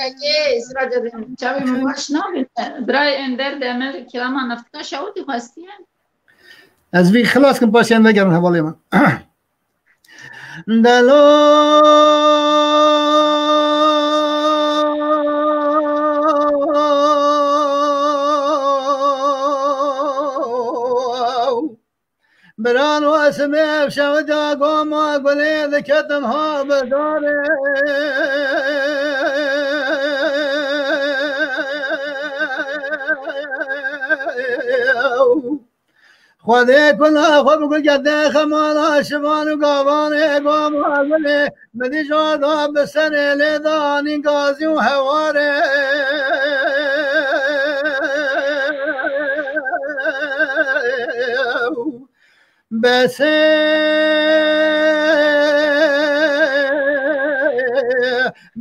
Eke, Sirac Edin, çavê min baş nabin. Birayê Ender Demir, kilama neftika şawitî xwestiye. Ez vî xilas kim, paşê em vegerin hevalê min. Delo. Birano ez ê şev da goma gulê diketim ha bedarê. Xwedê kula xwe bi gul gerdê xemala şivan û gavanê goma gulê. Min dî jor da bi serê lê da anî gazî û hewarê. Besê,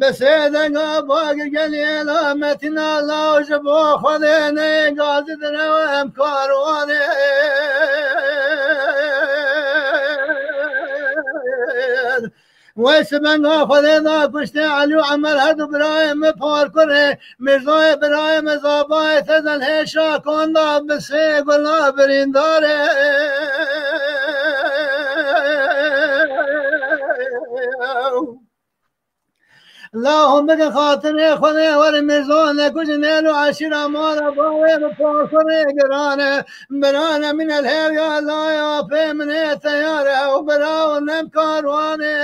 besê denga bagir geliyê la metina law ji bo Xwedê neyê gazî direw em karwanê. Wê sibenga Xwedê da kuştê Elî û Emer her du birayê min parkurê, Mîrzoyê birayê min zabayê tezel hêşa konda bi sê gula birîndarê. Lahû min xatirê Xwedê were Mîrzo nekujin êl û eşîra mala bavê bi parkurê girane. Birane min el hevya laya pê min ê teyare ew bira û nem karwanê.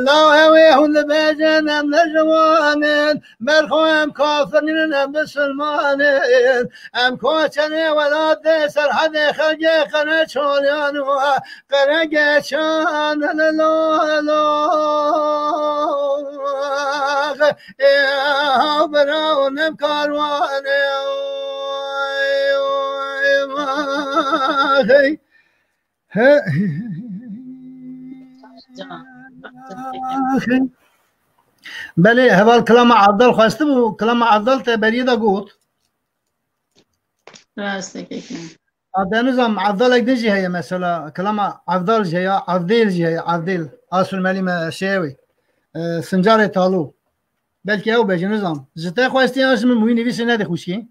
La ew ê hûn dibêjin em ne ciwan in, berxwe em kafir nînin, em bisilman in. Em koçerê welatê serhedê xelkê qere çolyan û qere geçan. Lo, lo, ê, ha, bira û nem karwanê. Oy, oy, vay. He. Belê, heval kilama Evdal xwestibû, kilama Evdal te beriyê de got. Rast e, keke. A, denizam, Evdalek din jî heye mesela, kilama Evdal jî heye, Evdêl jî heye, Evdêl. A Surmelî me şeye wê. E, Sincarê Talû. Belkî ew be, ji nizam. Ji te xwestiye an ji min wî nivîsê nedê xwişkî.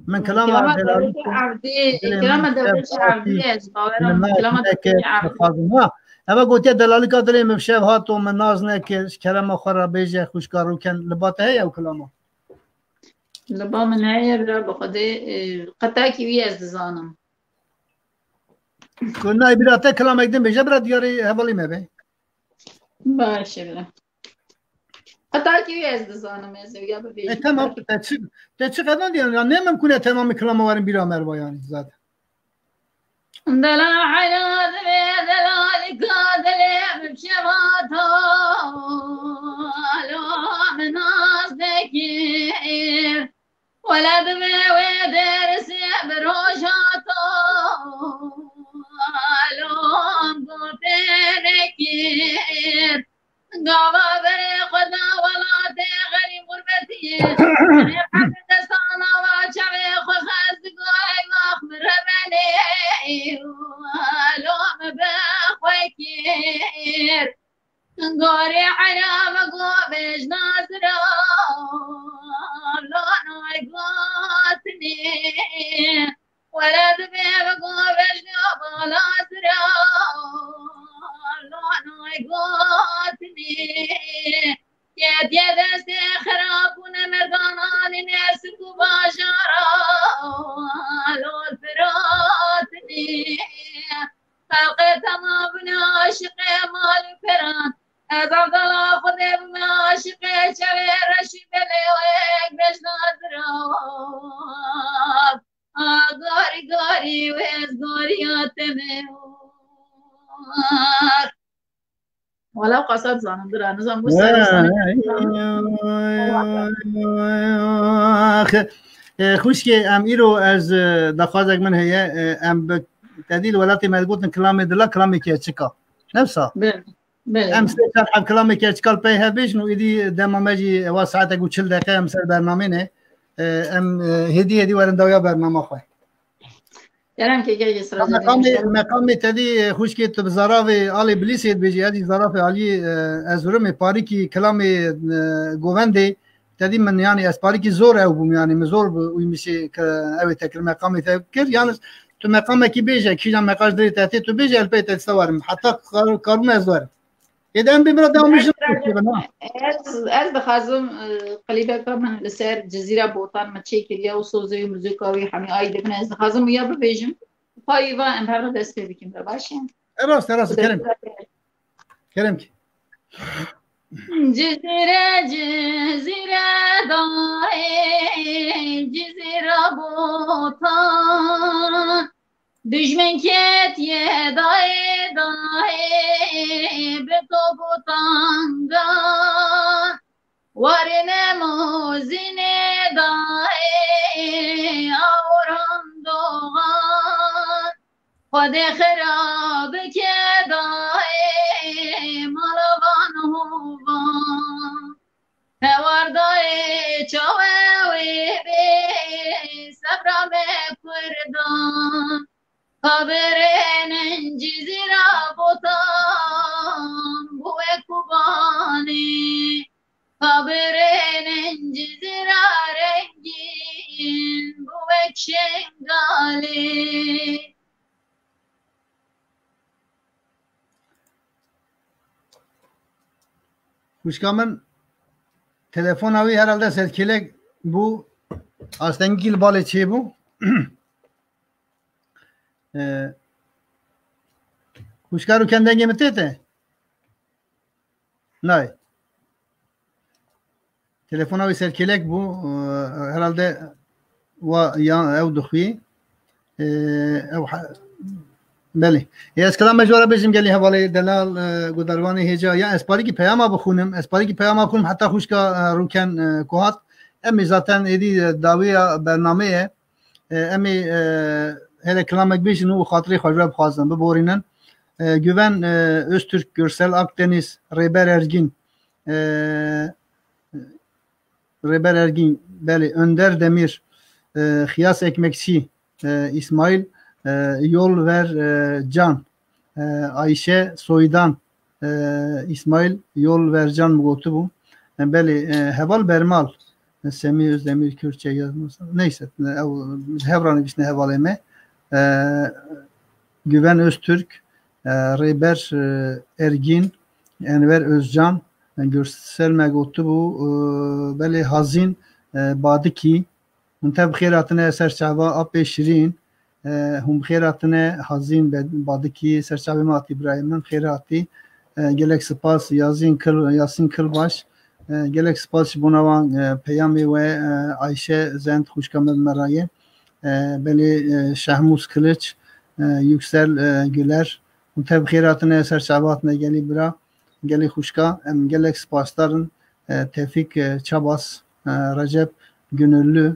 Min kilama Kilama delalî Dewrêşê Evdî, dilê min kilama şev Dewrêşê hatî, Evdî ye, ez bawer min im, naz kilama nekir, Dewrêşê Evdî. Dixwazim, ha. Eva gotiye delalîka dilê min şev hato, min naz nekir, ji kerema xwe re bêje xwişka rûken, li ba te heye ew kilama? Li ba min heye, bira bi Xwedê, e, qetakî wî ez dizanim. Ku nayê bira te kilamek din bêje, bira diyarê hevalî me be. Baş e, bira. Qetakî wî ez dizanim, ez ê ya bibêjim. E, tamam, te çi, te çi qedan diyan, ya ne mimkun e temamê kilama werin bîra me re ba yani zaten. Dela heyra divê, dela lika dilê min şevata. Wele divê wê dersê bi roja to alom gotê nekir. Gava berê xwe da welatê xerîb gurbetiyê. Hemî hemî destana va çavê xwe xez digo ey vax min rebenê. Alom bi xwe kir. Gorê hera me go bêj nazira, lanoy gotinê. Wele divê me go bêj nazira, lanoy gotinê. Ketiye destê xirab û nemerdananê ne sirk û bajara, lol firotinê. Xelqê temam bûne aşiqê mal û peran. Ez Evdala Xwedê bûme aşiqê çavê reşî belê wek bejna dirav. A gorî gorî wê ez goriya te me war. Wala qasa dizanim bira, nizam bu ser Ax, e, xwişkê, em îro ez, e, daxwazek min heye, e, em bi tedî li welatê me digotin kilamê dila, kilamê keçika. Ne wisa? Belê, belê. Em sê çar heb kilamê keçika li pey hev bêjin û êdî dema me jî ewa saetek û çil deqe em ser bernamê ne. E, em, e, hêdî hêdî werin dawiya bernama xwe. Kerem ke gelê sira Meqamê, meqamê tedî, e, xwişkê tu bi zaravê alê bilîsê dibêjî, ez jî zarafê alî, e, Erzurumê, parîkî kilamê, e, govendê, tedî min, yanî ez parîkî zor ew bûm, yanî min zor bi wî mişê ke ew ê tekir meqamê te kir. Yalnız tu meqamekî bêje, kîjan meqaj dirê te tê, tu bêje, ez pey te dista werim. Heta kar-, karûme ez werim. Ê de em bê bira devam bêjin. Ez, ez dixwazim, e, klîbeka min li ser Cizîra Botan min çêkiriye û sozê û muzîka wî hemî ay dibin. Ez dixwazim wiya bibêjim. Payî va em hev re dest pê bikin. Re baş e? E, rast e, rast e, kerem. Kerem ki. Cizîre, Cizîre dayê, Cizîra Botan. Dijmin ketiye dayê, dayê, bi top û tangan. Warê me mozînê dayê, awiran dogan. Xwedê xira bike dayê, mala van hovan. Hewar dayê çawe wê bê, sebra me kurdan. Kabirên Cizîra Botan bû wek Kobanê. Kabirên Cizîra rengîn bû wek Şengalê. Xwişka min, telefona wî herhalde serkêlek bû, astengî li balê çêbû. E, xwişka rûken dengê min tê te? Nayê. Telefona wî serkêlek bû, e, herhalde wa ya ew dixwî. E, ew ha-, belê. E, ez kilam me ji we re bêjim gelî hevalê delal, e, gudarvanê hêja. Ya ez parîkî peyama bixwînim, ez parîkî peyama bixwînim heta xwişka, e, rûken, e, ku hat. Em ê zaten êdî, e, dawiya bernamê ye. E, em ê, e, hele kilamek bêjin û xatirê xwe ji we bixwazin, biborînin. E, Güven, e, Öztürk, Gürsel Akdeniz, Rêber Ergin, e, Rêber Ergin, belê, Önder Demir, e, Xiyas Ekmekçi, e, İsmail, e, Yolver, e, Can, e, Ayşe Soydan, e, İsmail Yolvercan mi gotibû. E, belê, e, Heval Bermal, e, Semî Özdemir Kürtçe yazması. Neyse, e, ew, hev re nivîsine hevalê me. E, Güven Öztürk, e, Rêber, e, Ergin, Enver Özcan, e, Gürsel me gotibû, e, belê Hazîn, e, Badikî, Hûn tev bi xêr hatine ser çava Apê Şirîn. E, hûn bi xêr hatine Hazîn Be-, Badikî, ser çavê me hatî birayê min, xêr hatî. E, gelek spas Yazîn Kil-, Yasîn Kilbaş. E, gelek spas ji bona wan, e, peyamê we, e, Ayşe Zend xwişka me bi me re ye. E, belê, e, Şehmûs Kiliç, e, Yüksel, e, Güler. Hûn tev bi xêr hatine ser çava hatine gelî bira, gelî xwişka. Em gelek spasdar in. E, Tevfîk, e, Çabas, e, Recep Gönüllü,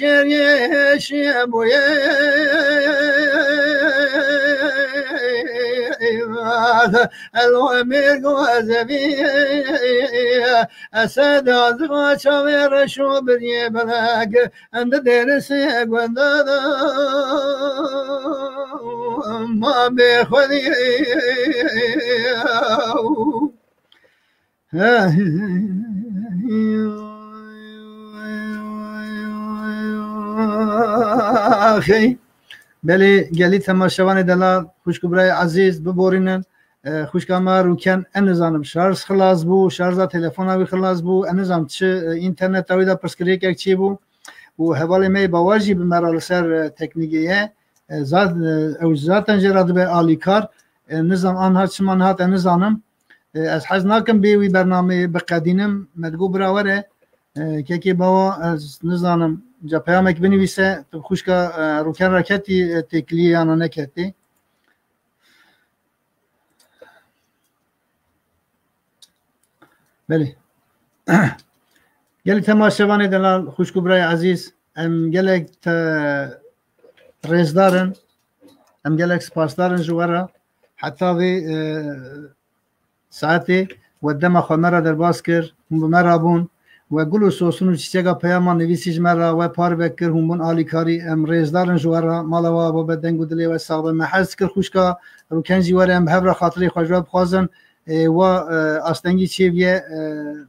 şêrê şêboyê. Elwemê gozevi esed azma çavê reşo biriyê belek. Em di dêrisê gundana ma bê xwedî. Axey. Belê gelî temaşevanê delal, xwişk û birayê ezîz biborînin. E, xwişka me Rûken, em nizanim şarj xilas bû, şarja telefona wî xilas bû, em nizanim çi, e, înterneta wî de pirsgirêkek çêbû. Û hevalê me yê Bawer jî bi me re li ser, e, teknîkê ye. E, zat, e, ew zaten jê re dibe alîkar. E, nizam anha çima nehate nizanim. E, ez hez nakim bê wî bernameyê biqedînim. Me digot bira were, e, kekê Bawa, ez nizanim, ca peyamek binivîse, tu bi xwişka, e, Rûken re ketî, e, têkiliyê yana neketê. Belê. Gelî temaşevanê delal, xwişk û birayê ezîz, em gelek te rêzdar in. Em gelek spasdar in ji we re. Heta vê, e, saetê we dema xwe me re derbas kir, hûn bi me re bûn. We gul û sosin û çîçeka peyama nivîsî ji me re we parve kir, hûn bûn alîkarî. Em rêzdar in ji we re. Mala we ava be, deng û dilê we sax be. Me hez kir xwişka Rûken jî were, em bi hev re xatirê xwe ji we bixwazin. E, wa, e, astengî çêbûye, e,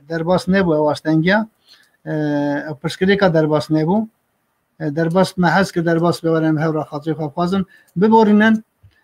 derbas nebû ew astengiya. E, ew pirsgirêka derbas nebû. E, derbas me hez kir, derbas be, were em hev re xatirê xwe bixwazin. Biborînin,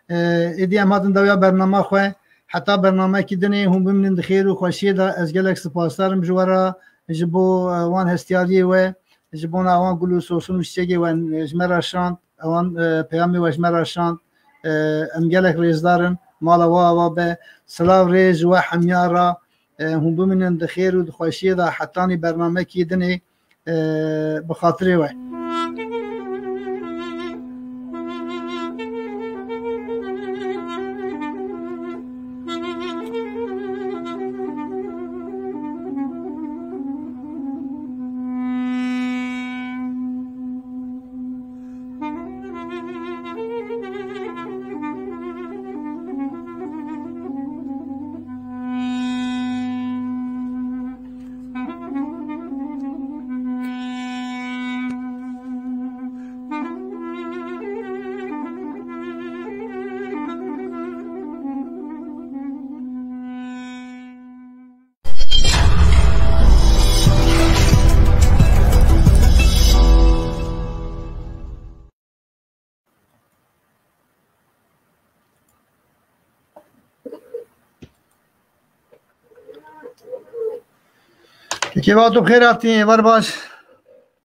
e, êdî em hatin dawiya bernama xwe. Heta bernamekî dinê hûn bimînin di xêr û xweşiyê de. Ez gelek spasdar im ji we re, ji bo, e, wan hestiyariyê we, ji bona wan gul û sosin û çiçekê we, e, ji me re şand, ewan, e, peyamê we ji me re şand. E, em gelek rêzdar in. Mala we ava be. Silav rê ji we hemiya re. E, hûn bimînin di xêr û di xweşiyê de hetanî bernamekî dinê, e, bi xatirê we. Kekê, vaxto xêr hatî, êvar baş.